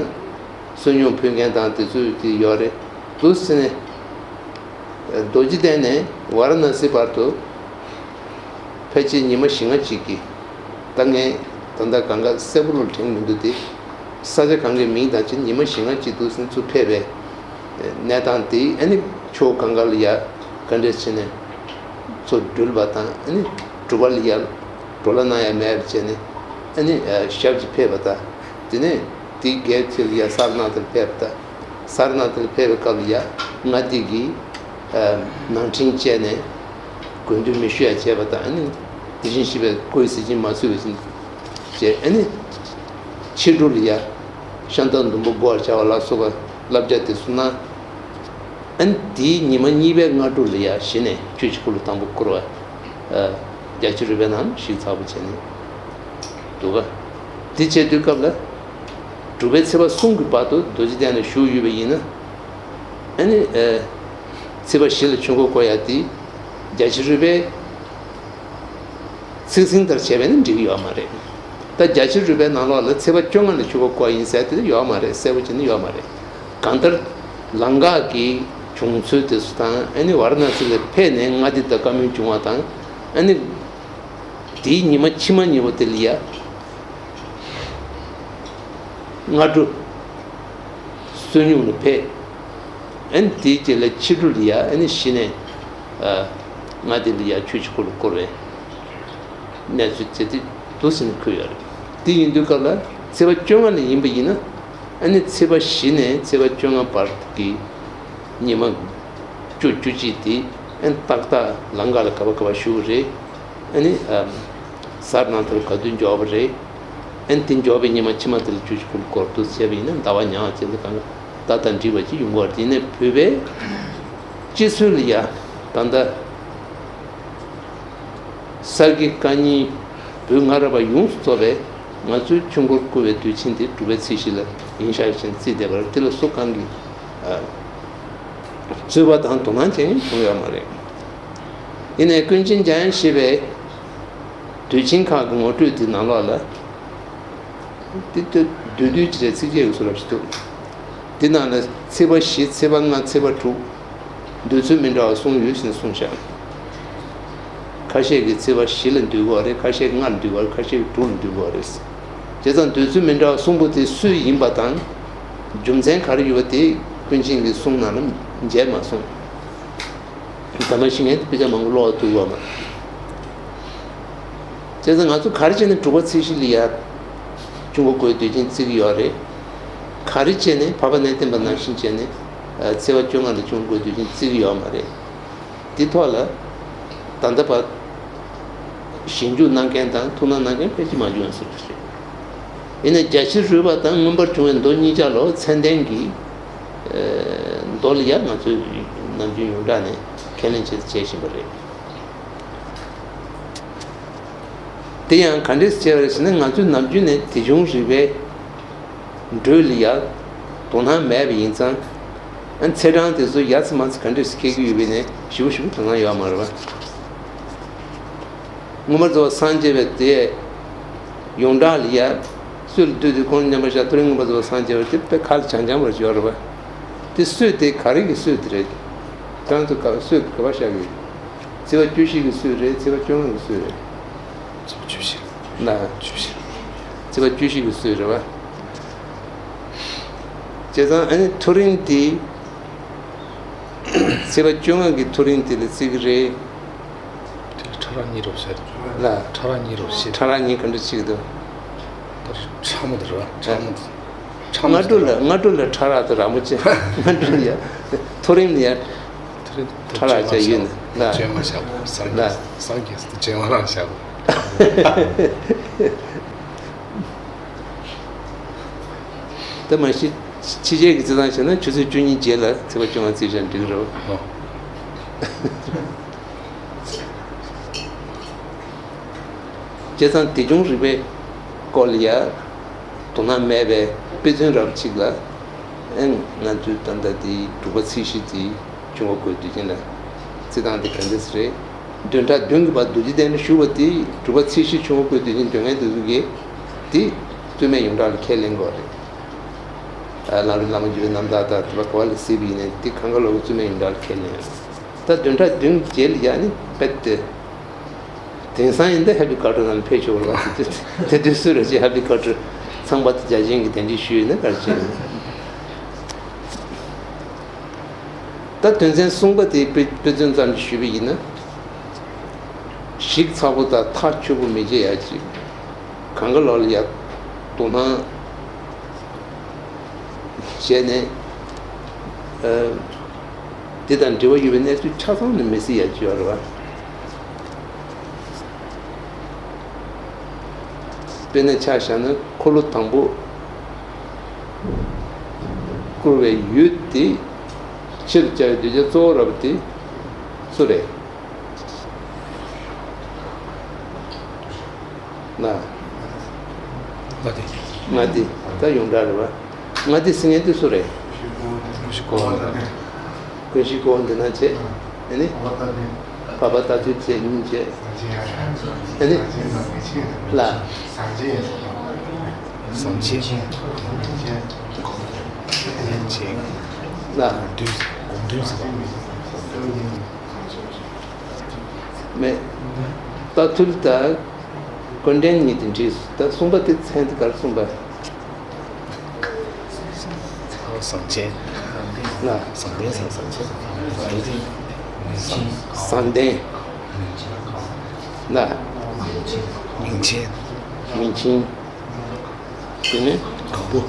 བསོད་སྙོམས་ཕུལ་མཁན་དང་དེ་ཚོ་དེ་ཡོད་རེད། འདུག་ཟེར་ནས། རྡོ་རྗེ་གདན་ནས་ཝཱ་ར་ཎ་སི་བར་དུ་ཕལ་ཆེར་ཉི་མ་བཞི་ལྔ་གཅིག་གི། ད་ངས་ད་ལྟ་གང་ག་གསལ་པོ་ལ་དྲན་མི་འདུག་སྟེ། ས་ཆ་གང་གའི་མིང་དང་བཅས་ཉི་མ་བཞི་ལྔ་གཅིག་འདུག་ཟེར་ནས་ཚུར་ཕེབས་པའི་གནས་སྟངས་དེ་ཨ་ནི་ཕྱོགས་གང་ག་ལ་ཡ་ག་འདྲས་བྱས་ནས་ཚུར་འགྲུལ་བ་དང་ཨ་ནི་སྒྲུབ་པ་ལ་ཡ་འགྲོ་ལ་གནང་ཡ་མེད་པ་བྱས་ནས་ཨ་ནི་ཞབས་ཀྱིས་ཕེབས་པ་དང་དེ་ནས་དེའི་སྒལ་ཚིགས་ལ་ཡ་སར་ནང་དུ་ཕེབས་པ་དང་། སར་ནང་དུ་ཕེབས་པའི་སྐབས་ལ་ཡ་ལྔ་སྡེ་གིས་ནང་འདྲེན་བྱས་ནས་དགོས་འདུན་མི་ཞུ་ཡ་བྱས་པ་དང་། ཨ་ནི་དེ་བཞིན་གཤེགས་པའི་སྐུ་ཡི་གཟི་བྱིན་མ་ཚུད་པ་བཞིན་བྱས། ཨ་ནི་ཕྱི་དྲོ་ལ་ཡ་ཤམ་ཐབས་ཟླུམ་པོ་བགོ་བར་བྱ་བ་ལ་སོགས་པ་བསླབ་བྱ་དེ་ཚོ་གནང་། ཨ་ནི་དེའི་ཉི་མ་གཉིས་པའི་སྔ་དྲོ་ལ་ཡ་གཞི་ནས་ཆོས་ཀྱི་སྐུ་ལ་དང་པོ་བསྐོར་བ། རྒྱལ་སྤྱི་རོལ་པའི་ནང་ཞིག་ཚགས་པོ་བྱས་ནས་འདུག་ག། དེ་བྱས་དུས་སྐབས་ལ། དྲུག་པའི་ཚེས་པ་གསུམ་གྱི་བར་དུ་རྡོ་རྗེ་གདན་ལ་བཞུགས་ཡོད་པ་ཡིན་ན། ཨ་ནི། ཚེས་པ་བཞི་ལ་ཆོས་འཁོར་བསྐོར་ཡ་དེ། རྒྱལ་སྤྱི་རོལ་པའི་ཚིག་ཟིན་ལྟར་བྱས་པས་ན་འགྲིག་གི་ཡོད་མ་རེད། ད་རྒྱལ་སྤྱི་རོལ་པའི་ནང་ལོགས་ལ་ཚེས་པ་བཅོ་ལྔ་ལ་ཆོས་འཁོར་བསྐོར་ཡིན་ཟེར་དེ་ཡོད་མ་རེད། གསལ་པོ་བྱས་ནས་ཡོད་མ་རེད། གང་ལྟར། ལམ་ཁ་གི་བྱུང་ཚུལ་དེ་ཚོ་དང་། ཨ་ནི་ཝཱ་ར་ཎ་སི་ལ་ཕེབས་ནས་ལྔ་སྡེ་དང་བཀའ་མོལ་བྱུང་བ་དང་། ཨ་ནི། དེའི་ཉི་མ་ཕྱི་མ་ཉིན་མོ་དེ་ལ་ཡ། སྔ་དྲོ། བསོད་སྙོམས་ལ་ཕེབས། ཨ་ནི་དེའི་རྗེས་ལ་ཕྱི་དྲོ་ལ་ཡ་ཨ་ནི་གཞི་ནས། ལྔ་སྡེ་ལ་ཡ་ཆོས་ཀྱི་སྐུ་ལ་བསྐོར་བའི་གནས་ཚུལ་དེ་དེ་འདུག་ཟེར་ནས་འཁོད་ཡོད་རེད། དེ་ཡིན་དུས་སྐབས་ལ་ཚེས་པ་བཅོ་ལྔ་ལ་ཡིན་པ་ཡིན་ན། ཨ་ནི་ཚེས་པ་བཞི་ནས་ཚེས་པ་བཅོ་ལྔ་བར་གྱི་ཉི་མ་བཅུ་བཅུ་གཅིག་དེ་ཨ་ནི་ཏག་ཏག་ལམ་ཁ་ལ་ག་པ་ག་པ་བཞུགས་རེད། ཨ་ནི་ཨམ། སར་ནང་དུ་ག་དུས་འབྱོར་བ་རེད། ཨ་ནི་དེ་འབྱོར་བའི་ཉི་མ་ཕྱི་མ་དེ་ལ་ཆོས་ཀྱི་སྐུ་ལ་བསྐོར་དུ་བྱས་པ་ཡིན་ན་ཟླ་བ་ཉག་ཅན་དུ་གང་ད་ལྟ་འགྲིག་པ་ཅིག་ཡོང་གི་ཡོད་རེད། དེ་ནས་བོད་པའི་སྤྱི་སྲོལ་ལ་ཡ་ད་ལྟ་ས་དགེ་བཀའ་རྙིང་བོད་སྔ་རབས་པ་ཡོངས་སུ་རྫོགས་པས་ང་ཚོའི་ཆོས་འཁོར་བསྐོར་བའི་དུས་ཆེན་དེ་དྲུག་པའི་ཚེས་བཞི་ལ་ཡིན་ཤག་ཅེས་བརྩིས་བསྡད་པ་རེད། དེ་ལ་སུ་གང་གིས་ཨ། རྩོད་པ་དང་དོ་སྣང་བྱེད་མཁན་བྱུང་ཡོད་མ་རེད། ཡིན་ནའི་ཀུན་མཁྱེན་འཇམ་དབྱངས་བཞད་པའི་དུས་ཆེན་ཁག་གི་ངོ་སྤྲོད་དེ་ནང་ལོགས་ལ། དེ་ལྟ་བསྡུས་བསྡུས་ཀྱི་རེད། ཚིགས་བཅད་ཀྱི་བཟོ་འདྲ་ཞིག་འདུག། དེ་ནང་ལ་ཚེས་པ་བཞི། ཚེས་པ་ལྔ། ཚེས་པ་དྲུག། འདོད་ཚུལ་མི་འདྲ་བ་གསུངས་ཡོད་ཅེས་གསུངས་ཤག། ཁ་ཤས་ཀྱིས་ཚེས་པ་བཞི་ལ་འདོད་ཀྱི་ཡོད་རེད། ཁ་ཤས་ཀྱིས་ལྔ་ལ་འདོད་ཀྱི་ཡོད་རེད། ཁ་ཤས་ཀྱིས་དྲུག་ལ་འདོད་ཀྱི་ཡོད་རེད། བྱས་ཙང་འདོད་ཚུལ་མི་འདྲ་བ་གསུངས་པོ་དེ་སུས་ཡིན་པ་དང་། རྒྱུ་མཚན་ག་རེ་ཡོད་པ་དེ་ཀུན་མཁྱེན་གྱི་གསུང་ནང་ལ་མཇལ་མ་སོང་། ད་མ་གཞི་ངས་དཔེ་ཆ་མང་པོ་ཀློག་ཐུབ་པ་མ་རེད། བྱས་ཙང་ང་ཚོ་ག་རེ་བྱས་ནས་དྲུག་པ་ཚེས་བཞི་ལ་ཡ་ཆོས་འཁོར་བསྐོར་དུས་ཆེན་བརྩི་གི་ཡོད་རེད། ག་རེ་བྱས་ནས་འཕགས་པ་གནས་བརྟན་པ་ནང་བཞིན་བྱས་ནས་ཚེས་པ་བཅོ་ལྔ་ལ་ཆོས་འཁོར་བསྐོར་དུས་ཆེན་བརྩི་གི་ཡོད་མ་རེད། འདི་ཐོག་ལ་ད་ལྟ་བར་ཞིབ་འཇུག་གནང་མཁན་དང་ཐུགས་སྣང་གནང་མཁན་ཕལ་ཆེར་མ་བྱུང་ཟེར་བ་རེད། ཡིན་ནའི་རྒྱལ་སྤྱིའི་རུས་པ་དང་མངོན་པར་འབྱུང་བའི་མདོ་གཉིས་ཆ་ལོ་མཚན་ལྡན་གྱི་མདོ་ལ་ཡང་ང་ཚོས་ནམ་རྒྱུན་ཡོངས་གྲགས་ནས་ཁས་ལེན་བྱེད་བྱེད་བཞིན་པ་རེད། དེ་ཡང་ག་འདྲས་བྱས་པ་རེད་ཟེར་ན། ང་ཚོས་ནམ་རྒྱུན་ནས་དེ་བྱུང་རིག་པའི་འགྲོས་ལ་ཡ་དོ་སྣང་མེད་པ་ཡིན་ཙང་། ཨ་ཚེས་གྲངས་དེ་ཚོ་ཡ་ཚ་མ་ཚ་ག་འདྲས་སྐྱེ་གི་ཡོད་པའི་ནས་ཞིབ་པོ་ཞིབ་པོ་དོ་སྣང་ཡོད་མ་རེད་པ། མངོན་པར་རྫོགས་པར་སངས་རྒྱས་པའི་དེ་ཡོངས་གྲགས་ལ་ཡ་སྲོད་ལ་བཏུད་དེ་ཁོང་མཉམ་པར་བཞག། ཐོ་རེངས་མངོན་པར་རྫོགས་པར་སངས་རྒྱས་པ་དེ་དཔེ་ཁ་ལ་བྱང་བྱང་བར་ཡོད་རེད་པ། དེ་སྲོད་དེ་ག་རེ་གི་སྲོད་དེ་རེད། ཁྱེད་རང་ཚོ་ག་སྲོད་ག་པར་བཞག་གི་ཡོད། ཚེས་པ་བཅུ་བཞི་གི་སྲོད་རེད། ཚེས་པ་བཅོ་ལྔ་གི་སྲོད་རེད། ཚེས་པ་བཅུ་བཞི། ན། བཅུ་བཞི། ཚེས་པ་བཅུ་བཞི་གི་སྲོལ་རེད་བ། བྱས་ཙང་ཨ་ནི་ཐོ་རེངས་དེ། ཚེས་པ་བཅོ་ལྔ་གི་ཐོ་རེངས་དེ་ལ་བརྩི་གི་རེད། དེ་ཕྲ་རགས་གཉིས་རོ་བཤད། ལ། ཕྲ་རགས་གཉིས་རོ་བཤད། ཕྲ་རགས་གཉིས་ག་འདྲ་བྱེད་ཀྱི་འདུག་ད་ཕྲ་མོ་དེ་རེད་བ། ཕྲ་མོ་དེ། ཕྲ་མོ་སྔ་དྲོ་ལ། སྔ་དྲོ་ལ་ཕྲ་རགས་དང་རགས་མོ་བྱས། སྔ་དྲོ་ལ་ཡ། ཐོ་རེངས་ལ་ཡ། ཕྲ་རགས་བྱས་ཡོད་ནི་ལ། བཅོ་ལྔ་བཞག་གོ། སངས་རྒྱས། སངས་རྒྱས་སུ་བཅོ་ལྔ་རང་བཞག་གོ། ད་མ་གཞི་ཕྱི་རྒྱལ་གྱི་བརྩི་སྟངས་བྱས་ན་ཆུ་ཚོད་བཅུ་གཉིས་རྗེས་ལ་ཚེས་པ་བཅོ་ལྔ་བརྩིས་ཀྱང་འགྲིག་གི་རེད། ཨོ། བྱས་ཙང་དེ་བྱུང་རིག་པའི་སྐོར་ལ་ཡ་དོ་སྣང་མེད་པའི་དཔེ་མཚོན་རབ་ཅིག་ལ། ཨེ། ང་ཚོའི་ད་ལྟ་དེ་དྲུག་པ་ཚེས་བཞི་དེ་བྱུང་བ་དགོས་དུས་ཆེན་ལ་བརྩི་སྟངས་དེ་ག་འདྲ་ཞིག་རེད། བདུན་ཕྲག་བདུན་གྱི་བར་རྡོ་རྗེ་གདན་ནས་བཞུགས་པ་དེ་དྲུག་པ་ཚེས་བཞི་བྱུང་བ་དགོས་དུས་ཆེན་སྡོད་མཁན་དེ་ཚོ་གིས་དེ་རྩོད་མེད་ཡོངས་གྲགས་ལ་ཁས་ལེན་དགོས་རེད། ཨ། གླང་རི་བླ་མ་འཇུ་བའི་རྣམ་ཐར་དང་དེ་པ་ག་བ་ལ་གཟིགས་པ་ཡིན་ནའི་དེ་གང་ག་ལོག་གི་རྩོད་མེད་ཡོངས་གྲགས་ལ་ཁས་ལེན་ཡོད། ད་བདུན་ཕྲག་བདུན་རྗེས་ལ་ཡ་ནི་རྦད་དེ། དེང་སང་ཡིན་ད་ཧེ་པི་ཀ་ཊར་ནང་ཕེབས་ཆོག་ལ། དེ་དུས་སུ་རེ་ཅིག་ཧེ་པི་ཀ་ཊར་ཚང་པ་དེ་རྒྱ་ཆེན་གྱི་གདན་འདྲེན་ཞུས་ཡོད་ན་ག་རེ་བྱས་ཡོད། ད་དོན་ཚན་གསུམ་པ་དེའི་དཔེ་དཔེ་མཚོན་ཙམ་ཞིག་ཞུས་པ་ཡིན་ན། ཞིབ་ཚགས་པོ་དང་ཐག་ཆོད་པོ་མི་བྱེད་ཡ་ཅིག་གང་ག་ལོག་ལ་ཡ་དོ་སྣང་བྱས་ནས། ཨ། དེ་དང་འབྲེལ་བ་ཡོད་པའི་གནས་ཚུལ་ཆ་ཚང་ནི་མི་སྲིད་ཡ་ཅིག་ཡོད་རེད་བ། དཔེར་ན་ཆ་བཞག་ན་འཁོར་ལོ་དང་པོ་བསྐོར་བའི་ཡུལ་དེ་ཕྱིར་བཅའ་བའི་གདུལ་བྱ་གཙོ་བོ་རབ་དེ་སུ་རེད། ལ། ལྔ་སྡེ། ལྔ་སྡེ། ད་ཡོངས་གྲགས་རེད་བ། ལྔ་སྡེ་ཟེར་མཁན་དེ་སུ་རེད། ཀུན་གཞི་ཀུན་གཞི་ཀུན་གཞི་ཀུན་གཞི་ཀུན་གཞི་ན་བྱས། ཨ་ནི། བར་པ་ད་ཐུལ་བྱས་གཉིས་བྱས། ཨ་ནི། ལ། ཟང་ཆེན། ཟང་ཆེན། ལ། དགོངས་དོན། དགོངས་དོན་ཟེར་བ། མེད། ད་ཐུལ་དང་། ཀུན་ལྡན་གཉིས་དེ་འགྲིག་ད་གསུམ་པ་དེ་མཚན་དེ་ག་རེ་གསུངས་པ། ཟང་ཆེན། ལ། ཟང་ལྡན་ཟེར། ཟང་ཆེན། ཟང་ལྡན། ལ། མིང་ཆེན། མིང་ཆེན། དེ་ནས། གང་པོ།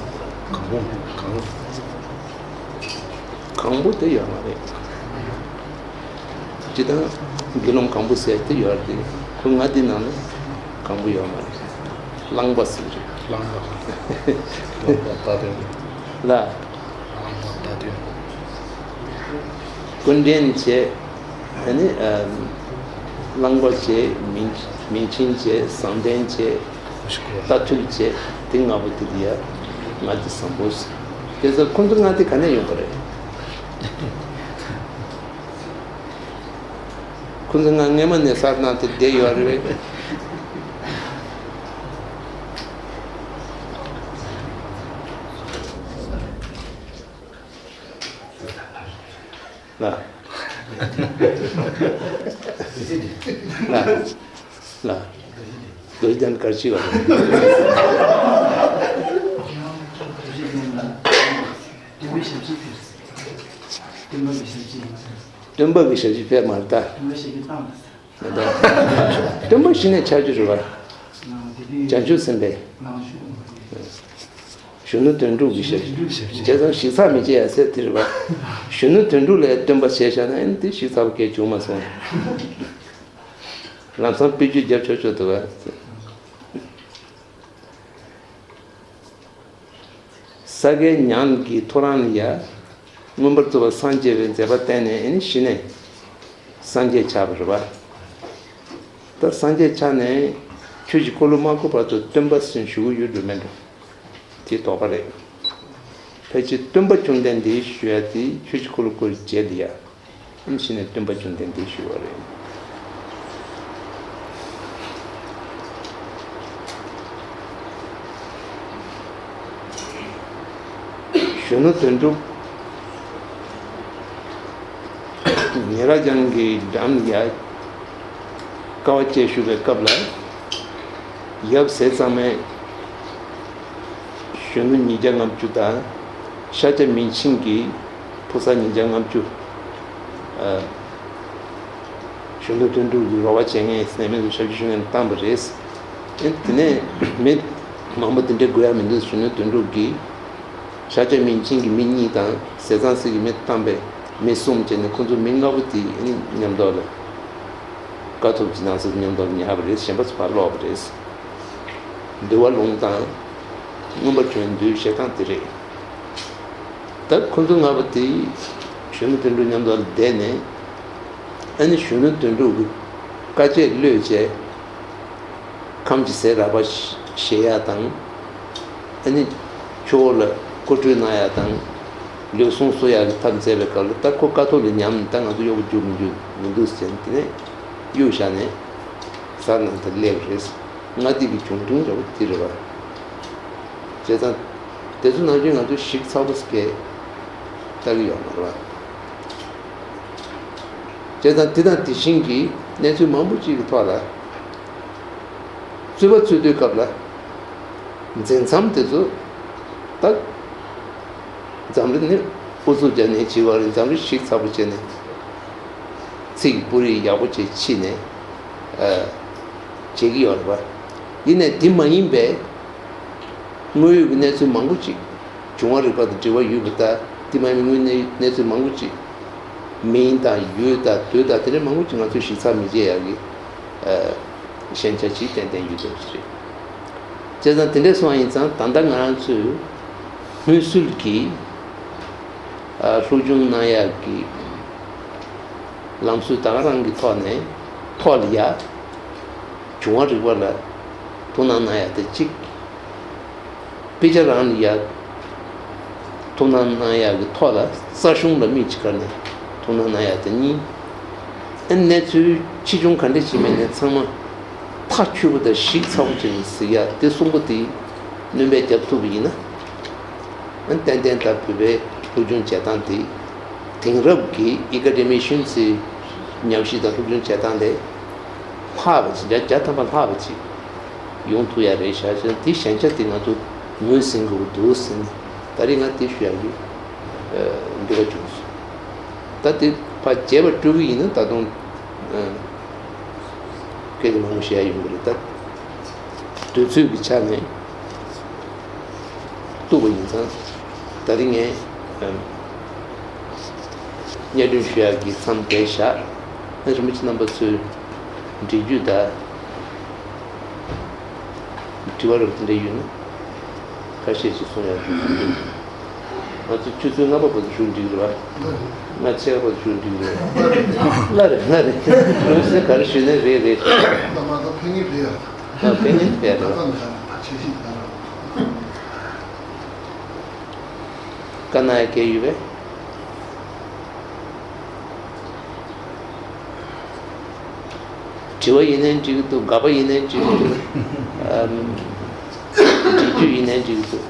གང་པོ། གང་། གང་པོ་དེ་ཡོད་མ་རེད། སྤྱིར་བཏང་དགེ་སློང་གང་པོ་ཟེར་དེ་ཡོད་རེད། ཁོ་ལྔ་དེ་ནང་ནས་གང་པོ་ཡོད་མ་རེད། གླང་པ་ཟེར་རེད། གླང་པ། གླང་པ་རྟ་དོན། ལ། གླང་པ་རྟ་དོན། ཀུན་ལྡན་བྱས། ཨ་ནི། ཨ། གླང་པ་བྱས། མིང་མིང་ཆེན་བྱས། ཟང་ལྡན་བྱས། རྟ་ཐུལ་བྱས། དེ་ལྔ་པོ་དེ་དེ་ཡ་ལྔ་སྡེ་བཟང་པོ་ཟེར། དེ་ཚོ་ཁོ་ཚོ་ལྔ་སྡེ་ག་ནས་ཡོང་པ་རེད། ཁོ་ཚོ་ལྔ་སྔས་མ་ནས་གསར་གནང་དེ་བསྡད་ཡོད་རེད་པས། ལ། ལ། ལ། རྡོ་རྗེ་གདན་ག་རེ་བྱེད་པ་རེད། སྟོན་པའི་ཞབས་ཕྱི་ཕེབས། སྟོན་པ་གི་ཞབས་ཕྱི་ཡིན་ཟེར། སྟོན་པ་གི་ཞབས་ཕྱི་ཕེབས་མ་རེད་ད། སྟོན་པའི་ཞབས་ཕྱི་བཏང་ཟེར། སྟོན་པ་གཞི་ནས་ཆགས་རྒྱུ་རེད་བ། བྱང་ཆུབ་སེམས་དཔའི། གཞོན་ནུ་དོན་གྲུབ་ཀྱི་ཞབས་ཕྱི། བྱས་ཙང་ཞིབ་ཚགས་མི་བྱེད་ཡ་ཟེར་དེ་རེད་བ། གཞོན་ནུ་དོན་གྲུབ་ལ་སྟོན་པ་བྱས་བཞག་ན་ཨེ་འདི་ཞིབ་ཚགས་པོ་གས་བྱུང་མ་སོང་། ལམ་སང་དཔེ་བརྗོད་རྒྱབ་ཆོག་ཆོག་འདུག་བ། ས་གའི་ཉང་གི་ཐོ་རངས་ལ་ཡ། མངོན་པར་རྫོགས་པར་སངས་རྒྱས་པའི་མཛད་པ་བསྟན་ནས་ཨེ་ནི་གཞི་ནས་སངས་རྒྱས་ཆགས་པ་རེད་བ། ད་སངས་རྒྱས་ཆགས་ནས་ཆོས་ཀྱི་འཁོར་ལོ་མ་བསྐོར་བར་དུ་སྟོན་པ་ཟེར་ཞུ་གི་ཡོད་འགྲོ་མེད་འགྲོ། དེ་དོགས་པ་རེད། ཕལ་ཆེར་སྟོན་པ་བཅོམ་ལྡན་འདས་ཞུ་ཡ་དེ་ཆོས་ཀྱི་འཁོར་ལོ་བསྐོར་རྗེས་ལ་ཡ། ཨེ་ནི་གཞི་ནས་སྟོན་པ་བཅོམ་ལྡན་འདས་ཞུ་བ་རེད། གཞོན་ནུ་དོན་གྲུབ། ཉེ་རབས་རྒྱང་གི་འགྲམ་ཡ། དཀའ་བ་སྤྱད་བཞུགས་པའི་སྐབས་ལ། ཡབ་ཟས་གཙང་མའི་ གཞོན་ནུ་ཉིས་བརྒྱ་ལྔ་བཅུ་དང་ཤཱཀྱ་མིང་ཆེན་གྱི་ཕོ་གསར་ཉིས་བརྒྱ་ལྔ་བཅུ། ཨ། གཞོན་ནུ་དོན་གྲུབ་ཀྱི་རོགས་པ་བྱེད་མཁན་ཟེར་ནས་མི་ཚོ་ཞབས་ཞུ་ཞུ་མཁན་བཏང་བ་རེད། ཨེ་དེ་ནས་མི་མང་པོ་དེ་འདྲ་དགོས་ཡ་མི་འདུག་གཞོན་ནུ་དོན་གྲུབ་ཀྱིས་ཤཱཀྱ་མིང་ཆེན་གྱི་མི་གཉིས་དང་ཟས་གཙང་སྲས་ཀྱི་མི་བཏང་པའི་མི་གསུམ་བྱས་ནས་ཁོ་ཚོ་མི་ལྔ་པོ་དེ་ཨེ་མཉམ་དུ་ལ་དཀའ་ཐུབ་ཀྱི་ནང་ཚུད་མཉམ་དུ་ཉར་བ་རེད། གཞན་པ་ཚོ་ཕར་ལོག་པ་རེད། འདུལ་བ་ལུང་དང་མངོན་པར་བྱོན་འདུལ་བཤད་སྟངས་དེ་རེད། ད་ཁོ་ཚོ་ལྔ་པོ་དེ་གཞོན་ནུ་དོན་གྲུབ་མཉམ་དུ་བསྡད་ནས་ཨ་ནི་གཞོན་ནུ་དོན་གྲུབ་ཀྱི་དཀའ་སྤྱད་བློས་བྱས་ཁམས་ཀྱི་ཟས་རགས་པ་བཞེས་ཡ་དང་ཨ་ནི་ཆུ་བོ་ལ་སྐོར་བྲོས་གནང་ཡ་དང་ལུས་ཟུངས་གསོ་ཡ་གི་ཐབས་མཛད་པའི་སྐབས་ལ་ད་ཁོ་དཀའ་ཐུབ་ལ་ཉམས་ནས་ད་ང་ཚོ་གཡོག་པོ་རྒྱུག་མི་རྒྱུག་མི་འདུག་ཟེར་ནས་དེ་ནས་གཡུག་བཞག་ནས་གཟར་ནང་དུ་སླེབས་རེད། མངའ་སྡེ་གི་བྱུང་རིམ་འདྲ་བོ་དེ་རེད་པ། བྱས་ཙང་དེ་ཚོ་ནང་བཞིན་ང་ཚོ་ཞིབ་ཚགས་པོ་ཞིག་ལྟ་གི་ཡོད་མ་རེད་པ། བྱས་ཙང་དེ་དང་དེ་བཞིན་གྱི་གནས་ཚུལ་མང་པོ་ཅིག་གི་ཐོག་ལ་རྩོད་པ་རྩོད་དུས་སྐབས་ལ་འཛིན་མཚམས་དེ་ཚོ་ད་འཛམ་གླིང་ནི་ཨུ་ཚུགས་རྒྱབ་ནས་བྱེད་པ་རེད། འཛམ་གླིང་ཞིབ་ཚགས་པོ་བྱས་ནས་ཚིག་སྤུ་རིས་ཡག་པོ་བྱས་ཕྱེ་ནས་བྱེད་ཀྱི་ཡོད་རེད་པ། ཡིན་ནའི་དེ་མ་ཡིན་པའི་དངོས་ཡོད་ཀྱི་གནས་ཚུལ་མང་པོ་ཅིག་འབྱུང་བ་རིག་པ་དང་འབྲེལ་བ་ཡོད་པ་ལྟར་དེ་མ་ཡིན་པའི་དངོས་གནས་གནས་ཚུལ་མང་པོ་ཅིག་མིང་དང་ཡུལ་དང་དུས་དང་དེ་འདྲ་མང་པོ་ཅིག་ང་ཚོས་ཞིབ་ཚགས་མི་བྱེད་ཡག་གི་ཨ་ཞན་ཆ་ཅིག་ཏན་ཏན་ཡོད་དེ་རེད། བྱས་ཙང་དེ་འདྲ་སོང་བ་ཡིན་ཙང་ད་ལྟ་ང་རང་ཚོས་སྔོན་སྲོལ་གྱི་ཨ་སློབ་སྦྱོང་གནང་ཡག་གི་ལམ་སྲོལ་ད་ག་རང་གི་ཐོག་ནས་ཐོག་ལ་ཡ་འབྱུང་བ་རིག་པ་ལ་ཐུགས་སྣང་གནང་ཡག་དེ་གཅིག་དཔེ་ཆ་རང་ལ་ཡ་ཐུགས་སྣང་གནང་ཡག་གི་ཐོག་ལ་རྩ་གཞུང་ལ་དམིགས་ཀྱི་སྒང་ནས་ཐུགས་སྣང་གནང་ཡག་དེ་གཉིས། ཨ་གནས་ཚུལ་ཆེ་ཆུང་ག་འདྲ་ཞིག་མེད་ནས་ཚང་མ་ཐག་ཆོད་པོ་དང་ཞིབ་ཚགས་པོ་བྱས་ནས་གཟིགས་ཡག་དེ་གསུམ་པོ་དེ་སྣོན་པ་བརྒྱབ་ཐུབ་པ་ཡིན་ན། ཨ་ཏན་ཏན་ད་བོད་པའི་སློབ་སྦྱོང་བྱེད་སྟངས་དེ་དེང་རབས་ཀྱི་ཨེ་ཀ་ཌེ་མི་ཤན་གྱི་ཉམས་ཞིབ་དང་སློབ་སྦྱོང་བྱེད་སྟངས་ལས་ལྷག་པ་ཅིག་བརྒྱ་ཐམ་པ་ལྷག་པ་ཅིག་ཡོང་ཐུབ་ཡ་རེད་ཤག་ཟེར། དེ་ཞན་ཆ་དེ་ང་ཚོ་ངོས་ཟིན་དགོས་འདུག་ཟེར་ནས་ད་རེས་ང་དེ་ཞུ་ཡག་གི་འདོད་པ་བྱུང་སོང་། ད་དེ་ཕར་བརྗེད་པ་སྤྲོད་ཀྱི་ཡིན་ན་ད་དུང་སྐད་ཆ་མང་པོ་བཤད་ཡ་ཡོང་གི་རེད། ད་དུས་ཚོད་ཀྱི་ཆ་ནས་གཏུགས་པ་ཡིན་ཙང་ད་རེས་ངས་སྙན་སྒྲོན་ཞུ་ཡག་གི་མཚམས་བསྡད་བཞག་ཨ་རིན་པོ་ཆེ་རྣམ་པ་ཚོས་འགྲེལ་བརྗོད་དང་དྲི་བ་རབ་དེ་འདྲ་ཡོད་ན་ཁ་ཤས་ཤིག་གསུང་ཡག་གི་ང་ཚོ་ཆུ་ཚོད་ལྔ་པ་བར་དུ་བཞུགས་འགྲིག་རེད་པ། ལྔ་ཕྱེད་པ་བར་དུ་བཞུགས་འགྲིག་རེད། ལྔ་རེད། ལྔ་རེད། ལོས་ཟེར་ག་རེ་ཞུས་ནས་རེད་རེད། ད་མ་གཏོགས་ཕན་ངེས་རེད་ཡ། ཨ་ཕན་ངེས་རེད་རེད། ད་ལྟ་ནས་ད་བྱེད་ཤིག་ད་ར། བཀའ་གནང་ཡ་གལ་ཡོད་པས། དྲི་བ་ཡིན་ནའི་འགྲིག་གི་འདུག་དགག་པ་ཡིན་ནའི་འགྲིག་གི་འདུག་ཨམ། འགྲེལ་བརྗོད་ཡིན་ནའི་འགྲིག་གི་འདུག་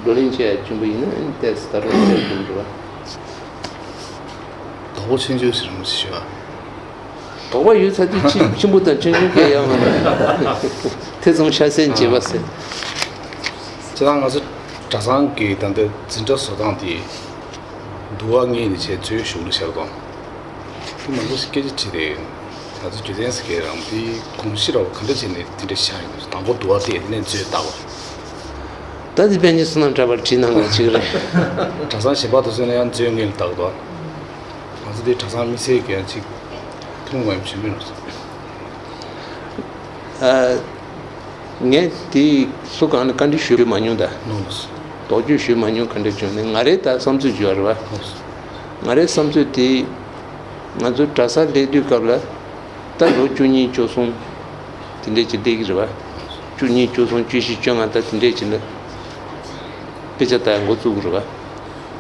བགྲོ་གླེང་བྱས་ཡ་ཆེན་པོ་ཡིན་ན་ཨ་ནི་ཏོག་ཙམ་ད་རུང་ཟེར་དགོས་འགྲོ་བ། དོགས་པ་ཆུང་ཆུང་ཞིག་རང་ཞུ་བ། དོགས་པ་ཡོད་ཚ་དུས་ཆེ་ཆེན་པོ་དང་ཆུང་ཆུང་སྐད་ཡོད་མ་རེད། ཐེ་ཚོམ་ཤ་ཟད་བྱེད་པ་ཟེར། ཁྱེད་རང་ང་ཚོ་གྲྭ་ཚང་གི་ད་ལྟ་འཛིན་གྲྭ་བཟོ་སྟངས་དེ་འདུལ་བ་ལྔ་ནས་བྱས་རྩོད་གཞུང་ལ་བཞག་དང་། དེ་མང་པོ་ཞིག་སྐད་ཆ་དྲིས་ཏེ། ང་ཚོ་རྒྱུ་མཚན་ཟེར་གྱི་རང་དེ་དགོངས་གཞི་ར་བ་ག་འདྲ་བྱས་ནས་དེ་འདྲ་བཞག་ཡོད་ན། དང་པོ་འདུལ་བ་སྟེ་དེ་ནས་རྩོད་ལྟ་བ། ད་དེ་དཔལ་ལྡན་བསོད་ནམས་གྲགས་པར་དྲིས་གནང་དགོས་ཅིག་རེད། གྲྭ་ཚང་གཞན་པ་དེ་ཚོ་ནས་ཡང་རྩོད་ངེས་ལ་བཏགས་དོ། ང་ཚོ་འདི་གྲྭ་ཚང་དམིགས་བསལ་གྱི་ཡང་ཅིག་ཐུན་མོང་མ་ཡིན་པ་བྱེད་མིན་རེད། ཨ། ངས་དེ་སུ་གང་ནས་བཀའ་འདྲི་ཞུས་མ་མྱོང་ད། ནོ་ནོ། དོགས་གཅོད་ཞུས་མ་མྱོང་། ག་འདྲ་བྱུང་ནས་ང་རའི་ད་བསམ་ཚུལ་བརྗོད་རེད་བ། ནོ་ནོ། ང་རའི་བསམ་ཚུལ་དེ་ང་ཚོ་གྲྭ་སར་སླེབས་དུས་སྐབས་ལ་ད་ལོ་བཅུ་གཉིས་བཅུ་གསུམ་དེ་འདྲས་ཅིག་སླེབས་ཀྱི་རེད་བ། བཅུ་གཉིས་བཅུ་གསུམ་བཅུ་བཞི་བཅོ་ལྔ་ད་དེ་འདྲས་ཅིག་ལ་དཔེ་ཆ་ལྟ་ཡ་འགོ་བཙུགས་ཀྱི་རེད་བ།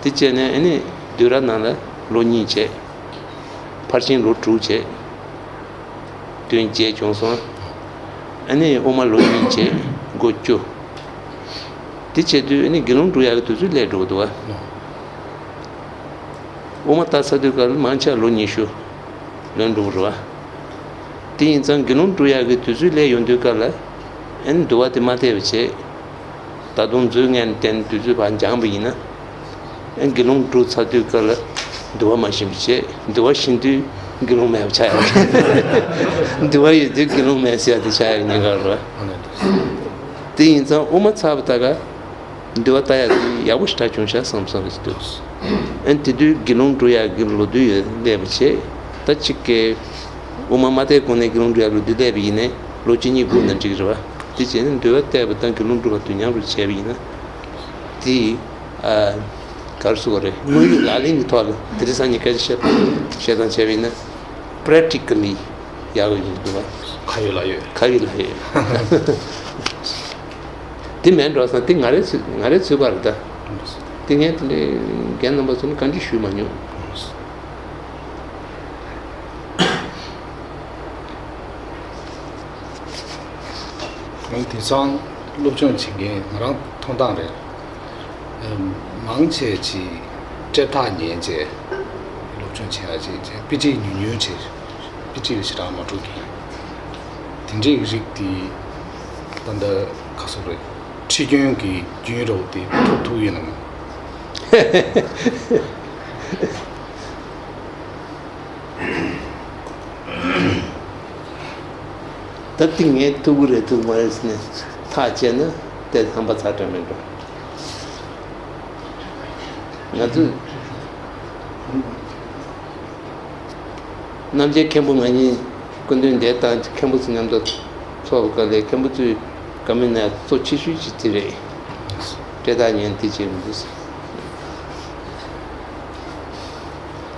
དེ་བྱས་ནས་ཨ་ནི་བསྡུས་གྲྭ་ནང་ལ་ལོ་གཉིས་བྱས། ཕར་ཕྱིན་ལོ་དྲུག་བྱས། བདུན་བརྒྱད་བྱུང་སོང་། ཨ་ནི་དབུ་མ་ལོ་གཉིས་བྱས་འགོ་བཅུ། དེ་བྱེད་དུས་ཨ་ནི་དགེ་སློང་སྒྲུབ་ཡག་གི་དུས་ཚོད་སླེབས་འགྲོ་གི་འདུག་བ། དབུ་མ་ལྟ་ཚར་དུས་སྐབས་ལ་མང་ཆེ་བ་ལོ་ཉི་ཤུ་ལོན་འགྲོ་གི་རེད་བ། དེ་ཡིན་ཙང་དགེ་སློང་སྒྲུབ་ཡག་གི་དུས་ཚོད་སླེབས་ཡོང་དུས་སྐབས་ལ་ཨེ་འདུལ་བ་དེ་མ་བལྟས་པ་བྱས། ད་དུང་མཛོད་ལྔ་ནས་བསྟན་དུས་ཚོད་ཕར་འགྱངས་པ་ཡིན་ན། ཨེ་དགེ་སློང་སྒྲུབ་ཚར་དུས་སྐབས་ལ་འདུལ་བ་མ་ཤེས་པ་བྱས། འདུལ་བ་ཤེས་དུས་དགེ་སློང་མེད་པ་ཆགས་ཡག་འདུལ་བ་ཡོད་དུས་དགེ་སློང་མེད་ཟེར་ཡག་དེ་ཆགས་ཡག་ཉེན་ཁ་རེད། དེ་ཡིན་ཙང་དབུ་མ་ཚར་བ་ད་ག་འདུལ་བ་ལྟ་ཡག་དེ་ཡག་པོ་ཞེ་དྲག་བྱུང་ཤག་བསམ་བསམ་རེ་འདུག་ཨན་དེ་དུས་དགེ་སློང་སྒྲུབ་ཡག་གི་ལོ་དུས་ཡོད་སླེབས་པ་བྱས། ད་གཅིག་གི་དབུ་མ་མ་བལྟས་གོང་ནས་དགེ་སློང་སྒྲུབ་ཡག་ལོ་དུས་སླེབས་པ་ཡིན་ནའི་ལོ་གཅིག་གཉིས་སྒུག་ན་འགྲིག་གི་རེད་བ། དེ་བྱས་ནས་འདུལ་བ་བལྟས་པ་དང་དགེ་སློང་སྒྲུབ་པ་དུས་མཉམ་རུ་བྱས་པ་ཡིན་ན། དེ་ཨ་ག་རེ་ཟེར་དགོས་རེད། དངོས་ཡོད་ལག་ལེན་གྱི་ཐོག་ལ་དེ་རིང་སང་ཉིན་སྐད་ཆ་བཤད་བཤད་སྟངས་བྱས་པ་ཡིན་ན། པེ་རེག་ཊི་ཀལ་ལི་ཡག་པོ་ཡོད་འདུག་བ། ཁ་ཡོད་ལག་ཡོད། ཁ་ཡོད་ལག་ཡོད། དེ་མིན་འགྲོ་སོང་། དེ་ང་རའི་ཚོད་ང་རའི་ཚོད་དཔག་རེད་ད། དེ་ངས་དེ་འདྲའི་རྒན་རྣམ་པ་ཚོ་ནི་བཀའ་འདྲི་ཞུས་མ་མྱོང་། ང་དེང་སང་སློབ་སྦྱོང་བྱེད་མཁན་ང་རང་མཐོང་སྟངས་རེད། ཨམ། མང་ཆེ་ཅིག་སྤྲེལ་ཐག་ཉན་བྱས་སློབ་སྦྱོང་བྱེད་ཡག་ཅིག་བྱས། དཔེ་ཁྲིད་ཉུང་ཉུང་བྱས། དཔེ་ཁྲིད་ཞེ་དྲག་མ་འགྲོ་མཁན། དེ་འདྲའི་རིགས་དེ་ད་ལྟ་ག་ཚོད་རེད། ཁྲིད་རྒྱུན་གྱི་རྒྱུན་རབས་དེ་ཐུབ་ཐུབ་ཡོད་ན་མ། ད་ལྟ་ངས་ཐུབ་ཀྱི་རེད་ཐུབ་ཀྱི་མ་རེད་ཟེར་ནས་ཐག་བཅད་ན་དེ་ཧམ་པ་ཚ་དྲགས་མེད་འགྲོ། ང་ཚོས་རྣམ་རྒྱལ་མཁན་པོ་ང་གཉིས་སྐུ་མདུན་འདིར་བཏང་། མཁན་པོ་ཚོ་མཉམ་དུ་ཚོགས་སྐབས་ལ་མཁན་པོ་ཚོའི་བཀའ་མོལ་ནང་གཙོ་ཆེ་ཤོས་ཅིག་དེ་རེད། སྤྲེལ་ཐག་ཉན་དེ་བྱེད་མི་འདུག་ཟེར།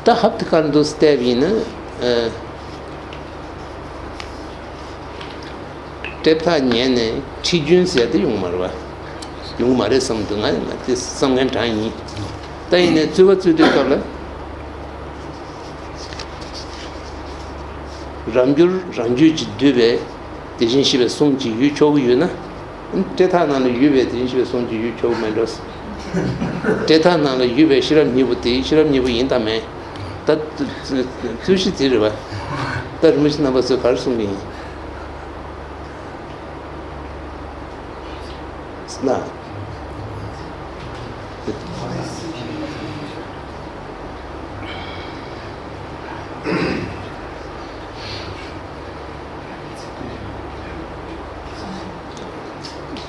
ད་ཧབ་ཏེ་ག་རེ་འདུག་ཟེར་བལྟས་པ་ཡིན་ན། ཨ། སྤྲེལ་ཐག་ཉན་ནས་ཁྲིད་རྒྱུན་ཟེར་དེ་ཡོང་མ་རེད་བ། ཡོང་མ་རེད་བསམ་འདུག་ང་ང་དེ་བསམ་མཁན་གྲངས་ཡིན། ད་ཡིན་ནའི་རྩོད་པ་རྩོད་དུས་སྐབས་ལ། རབ་འབྱོར་རང་རྒྱུད་ཀྱིས་བསྡུས་པའི་དེ་བཞིན་གཤེགས་པའི་གསུང་གཅིག་ཡོད་ཆོག་གི་ཡོད་ན། སྤྲེལ་ཐག་ནང་ལ་ཡོད་པའི་དེ་བཞིན་གཤེགས་པའི་གསུང་གཅིག་ཡོད་ཆོག་གི་མེད་འགྲོ། སྤྲེལ་ཐག་ནང་ལ་ཡོད་པའི་ཤེས་རབ་སྙིང་པོ་དེ་ཤེས་རབ་སྙིང་པོ་ཡིན་དང་མིན། ད་རྩོད་གཞི་དེ་རེད་བ། ད་རིན་པོ་ཆེ་རྣམ་པ་ཚོས་ག་རེ་གསུང་གི་ཡིན། ལགས།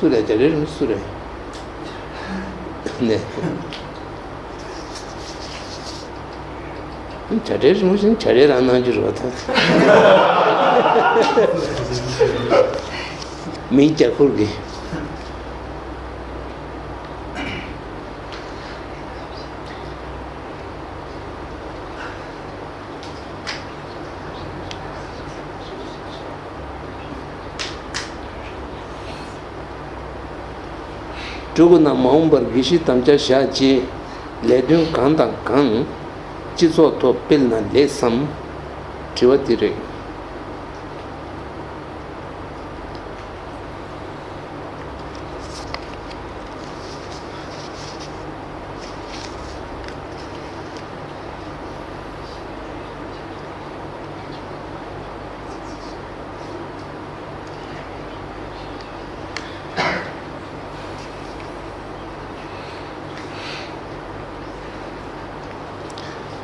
སུ་རེད། རྒྱ་རིགས་རིན་པོ་ཆེ་སུ་རེད། ནས། བྱ་བྲལ་རིན་པོ་ཆེ་ནི་བྱ་བྲལ་རང་གནང་རྒྱུ་རེད་བ་ད། མིང་རྒྱ་ཁུར་གི། སྤྲུལ་སྐུ་རྣམས་མ་འོངས་པར་དགེ་བཤེས་དམ་བཅའ་བཞག་རྗེས་ལས་དོན་གང་དང་གང་སྤྱི་ཚོགས་ཐོག་སྤེལ་ན་ལེགས་སམ། དྲི་བ་འདི་རེད།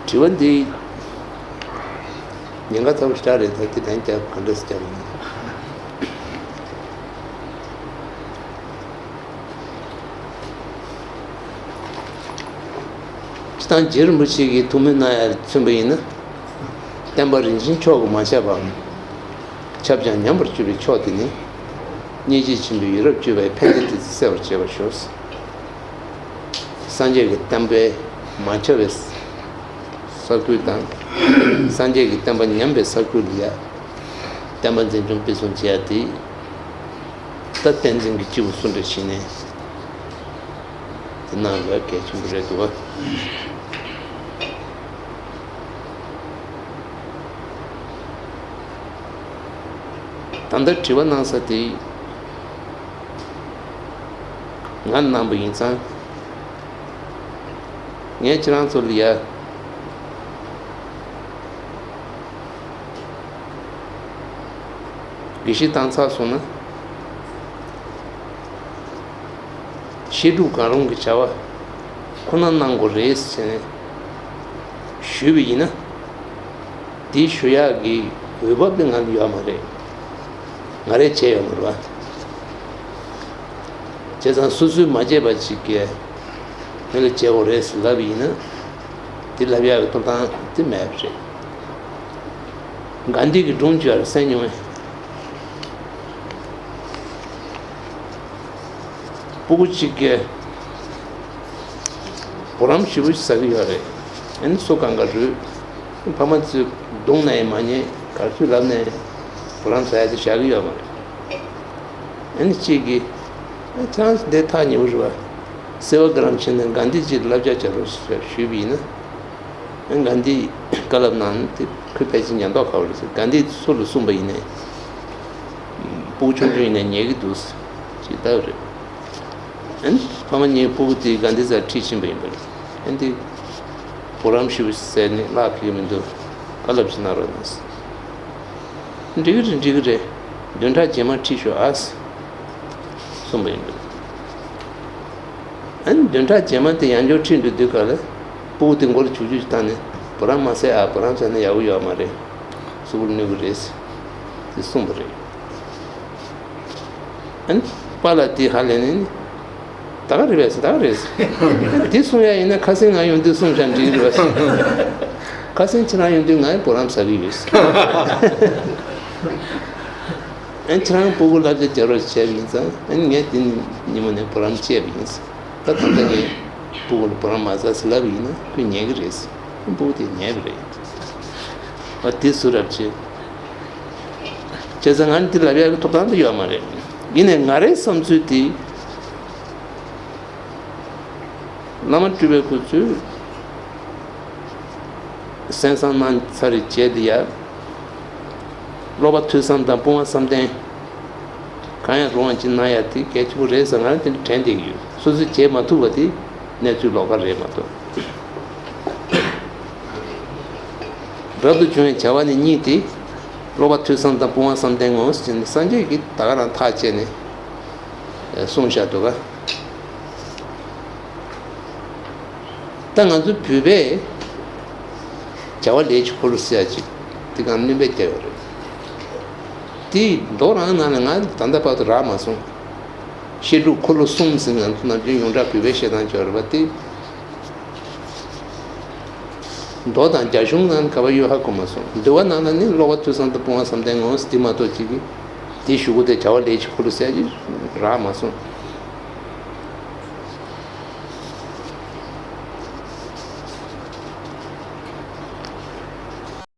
དྲི་བ་འདི་ཉེན་ཁ་ཚ་པོ་ཞེ་དྲག་རེད། ད་འདི་ལན་རྒྱབ་ག་འདྲས་རྒྱབ་ཡིན། སྤྱིར་བཏང་རྗེ་རིན་པོ་ཆེ་གིས་ཐུགས་སྨོན་གནང་ཡར་མཚོན་པ་ཡིན་ན། བསྟན་པ་རིན་ཆེན་མཆོག་གིས་མ་ཁྱབ་པའམ། ཁྱབ་ཀྱང་ཉམས་པར་གྱུར་པའི་མཆོག་དེ་ནི། སྙིང་རྗེ་ཆེན་པོས་ཡིད་རབ་བསྐྱོད་པའི་ཕན་བདེ་དེ་ཚེ་གསལ་བར་བྱེད་པར་ཤོག། སངས་རྒྱས་ཀྱི་བསྟན་པའི་མ་ཁྱབ་པའི་ས་ཁུལ་དང་། སངས་རྒྱས་ཀྱི་བསྟན་པ་ཉམས་པའི་ས་ཁུལ་ལ་ཡ། བསྟན་པ་འཛིན་སྐྱོང་སྤེལ་གསུམ་བྱེད་ཡ་དེ། ད་བསྟན་འཛིན་གྱི་སྐྱེས་བུ་སུ་འདྲ་ཞིག་ནས། དེ་གནང་དགོས་གལ་ཆེན་པོ་རེད་འདུག་བ། ད་ལྟ་དྲི་བ་གནང་ས་དེ་ང་གནང་པ་ཡིན་ཙང་། ངས་ཁྱེད་རང་ཚོ་ལ་ཡ། དགེ་བཤེས་བཏང་ཚར་སོང་ན། བཤད་སྒྲུབ་གང་རུང་གི་བྱ་བ་ཁོ་ན་གནང་དགོས་རེད་ཟེར་ནས་ཞུས་པ་ཡིན་ན། དེ་ཞུ་ཡག་གི་འོས་བབ་དེ་ང་ལ་ཡོད་མ་རེད། ང་རས་བྱས་ཡོད་མ་རེད་བ། བྱས་ཙང་སོ་སོས་མ་བྱས་པ་ཅིག་གིས་མི་ལ་བྱེད་དགོས་རེད་ཟེར་ལབ་པ་ཡིན་ན། དེ་ལབ་ཡག་གི་ཐོབ་ཐང་དེ་མེད་པ་རེད། དགའ་ལྡན་གྱི་སྒྲུང་ཅིག་ཡར་གསན་མྱོང་བས། སྤུ་གུ་གཅིག་གིས་བུ་རམ་ཞེ་པོ་ཞིག་ཟ་གི་ཡོད་རེད། ཨ་ནི་སོ་གང་ག་རུལ། ཕ་མ་ཚོས་རྡུང་ན་ཡང་མ་ཉན། ག་ཚོད་ལབ་ན་ཡང་བུ་རམ་ཟ་ཡ་དེ་བཞག་གི་ཡོད་མ་རེད། ཨ་ནི་གཅིག་གིས་ཨ་ཁྱེད་རང་འདི་ཐག་ཉེ་པོ་རེད་བ། སེ་བ་གི་རམ་ཆེན་ནས་དགའ་ལྡན་གཅིག་ལ་བསླབ་བྱ་བྱ་རོགས་ཞེས་ཞུས་པ་ཡིན་ན། ཨ་དགའ་ལྡན་བཀའ་སློབ་གནང་དེ་ཁོས་ཕལ་ཆེར་ཉན་མདོག་ཁ་པོ་རེད་ཟེར། དགའ་ལྡན་སུ་ལ་གསུངས་པ་ཡིན་ནའི་སྤུ་གུ་ཆུང་ཆུང་ཡིན་ནའི་ཉན་གི་འདུག་ཅེས་ལྟ་བུ་རེད། ཨ་ནི་ཕ་མ་གཉིས་སྤུ་གུ་དེ་དགའ་ལྡན་སར་ཁྲིད་ཕྱིན་པ་ཡིན་པ་རེད། ཨ་ནི་དེ་བུ་རམ་ཞེ་པོ་ཟས་ནས་བརླག་གི་མི་འདུག་བཀའ་སློབ་ཅིག་གནང་རོགས་གནང་། འགྲིག་གི་རེད། འགྲིག་གི་རེད། བདུན་ཕྲག་རྗེས་མ་ཁྲིད་ཤོག་ཨ། གསུངས་པ་ཡིན་པ་རེད། ཨ་ནི་བདུན་ཕྲག་རྗེས་མ་དེ་ཡང་བསྐྱར་ཁྲིད་འགྲོ་དུས་ག་ལ་སྤུ་གུ་དེ་མགོ་ལ་བྱུག་བྱུག་ཅིག་བཏང་ནས་བུ་རམ་མ་ཟས་ཨ། བུ་རམ་ཟས་ན་ཡག་པོ་ཡོད་མ་རེད། གཟུགས་པོ་ལ་གནོད་གི་རེད། དེ་གསུངས་པ་རེད། ཨ་ནི་པཱ་ལགས་དེ་ཧ་ལས་ནས་ནི། ད་ག་རེད་པས། ད་ག་རེད། དེ་གསུང་ཡ་ཡིན་ན་ཁ་སང་ང་ཡོང་དུས་གསུངས་བཞག་འགྲིག་རེད་པས། ཁ་སང་ཁྱེད་རང་ཡོང་དུས་ང་ཡང་བུ་རམ་ཟ་གི་ཡོད། ཨ་ཁྱེད་རང་སྤུ་གུ་བསླབ་བྱ་བྱ་རོགས་བྱས་པ་ཡིན་ཙང་། ཨ་ངས་དེ་ཉིན་མོ་ནས་བུ་རམ་བཅད་པ་ཡིན། ད་ད་ལྟ་ངས་སྤུ་གུ་ལ་བུ་རམ་མ་ཟ་ཟེར་ལབ་པ་ཡིན་ན་ཁོས་ཉན་གི་རེད། སྤུ་གུ་དེ་ཉན་པ་རེད། ཨ་དེ་སུ་རབ་བྱེད། བྱས་ཙང་ང་ནི་དེ་ལབ་ཡག་གི་ཐོབ་ཐང་དེ་ཡོད་མ་རེད། ཡིན་ནའི་ང་རའི་བསམ་ཚུལ་དེ། བླ་མ་སྤྲུལ་པའི་སྐུ་ཚོས་གསན་བསམ་གནང་ཚར་རེད་བྱས་དེ་ཡ། བློ་བག་ཐོས་བསམ་དང་དཔུང་བ་བསམ་གཏན་གང་ཡང་རུང་བ་ཅིག་གནང་ཡ་དེ་གལ་ཆེན་པོ་རེད་ཟེར་ང་རང་དེ་འདྲ་དྲན་བསྡད་ཀྱི་ཡོད། སོ་སོས་བྱེད་མ་ཐུབ་པ་དེ་གནས་ཚུལ་ལོགས་ཀ་རེད་མ་གཏོགས། རབ་ཏུ་བྱུང་བའི་བྱ་བ་ནི་གཉིས་ཏེ། བློ་བག་ཐོས་བསམ་དང་དཔུང་བ་བསམ་གཏན་ངོ་། ཟེར་ནས་སངས་རྒྱས་ཀྱིས་ད་ག་རང་ཐག་བཅད་ནས་གསུངས་བཞག་འདུག་ག། ད་ང་ཚོ་བོད་པས་བྱ་བ་ལས་ཀྱི་འཁོར་ལོ་ཟེར་ཡ་ཅིག་དེ་གང་སྣོན་པ་བརྒྱབ་ཡོད་རེད། དེ་མདོ་རང་ནང་ལ་ང་ད་ལྟ་བར་དུ་རག་མ་སོང་། བཤད་སྒྲུབ་འཁོར་ལོ་གསུམ་ཟེར་ནས་ང་ཚོ་ནམ་རྒྱུན་ཡོངས་གྲགས་བོད་པའི་བཤད་སྟངས་ཅིག་ཡོད་རེད་པ། དེ་མདོ་དང་རྒྱ་གཞུང་ནང་ག་པར་ཡོད་ཧ་གོ་མ་སོང་། འདུལ་བ་ནང་ལ་ནི་བློ་བག་ཐོས་བསམ་དང་དཔུང་བ་བསམ་གཏན་ངོ་། དེ་མ་གཏོགས་ཅིག་གིས་དེ་ཞུ་གི་དེ་བྱ་བ་ལས་ཀྱི་འཁོར་ལོ་ཟེར་གྱི་རག་མ་སོང་།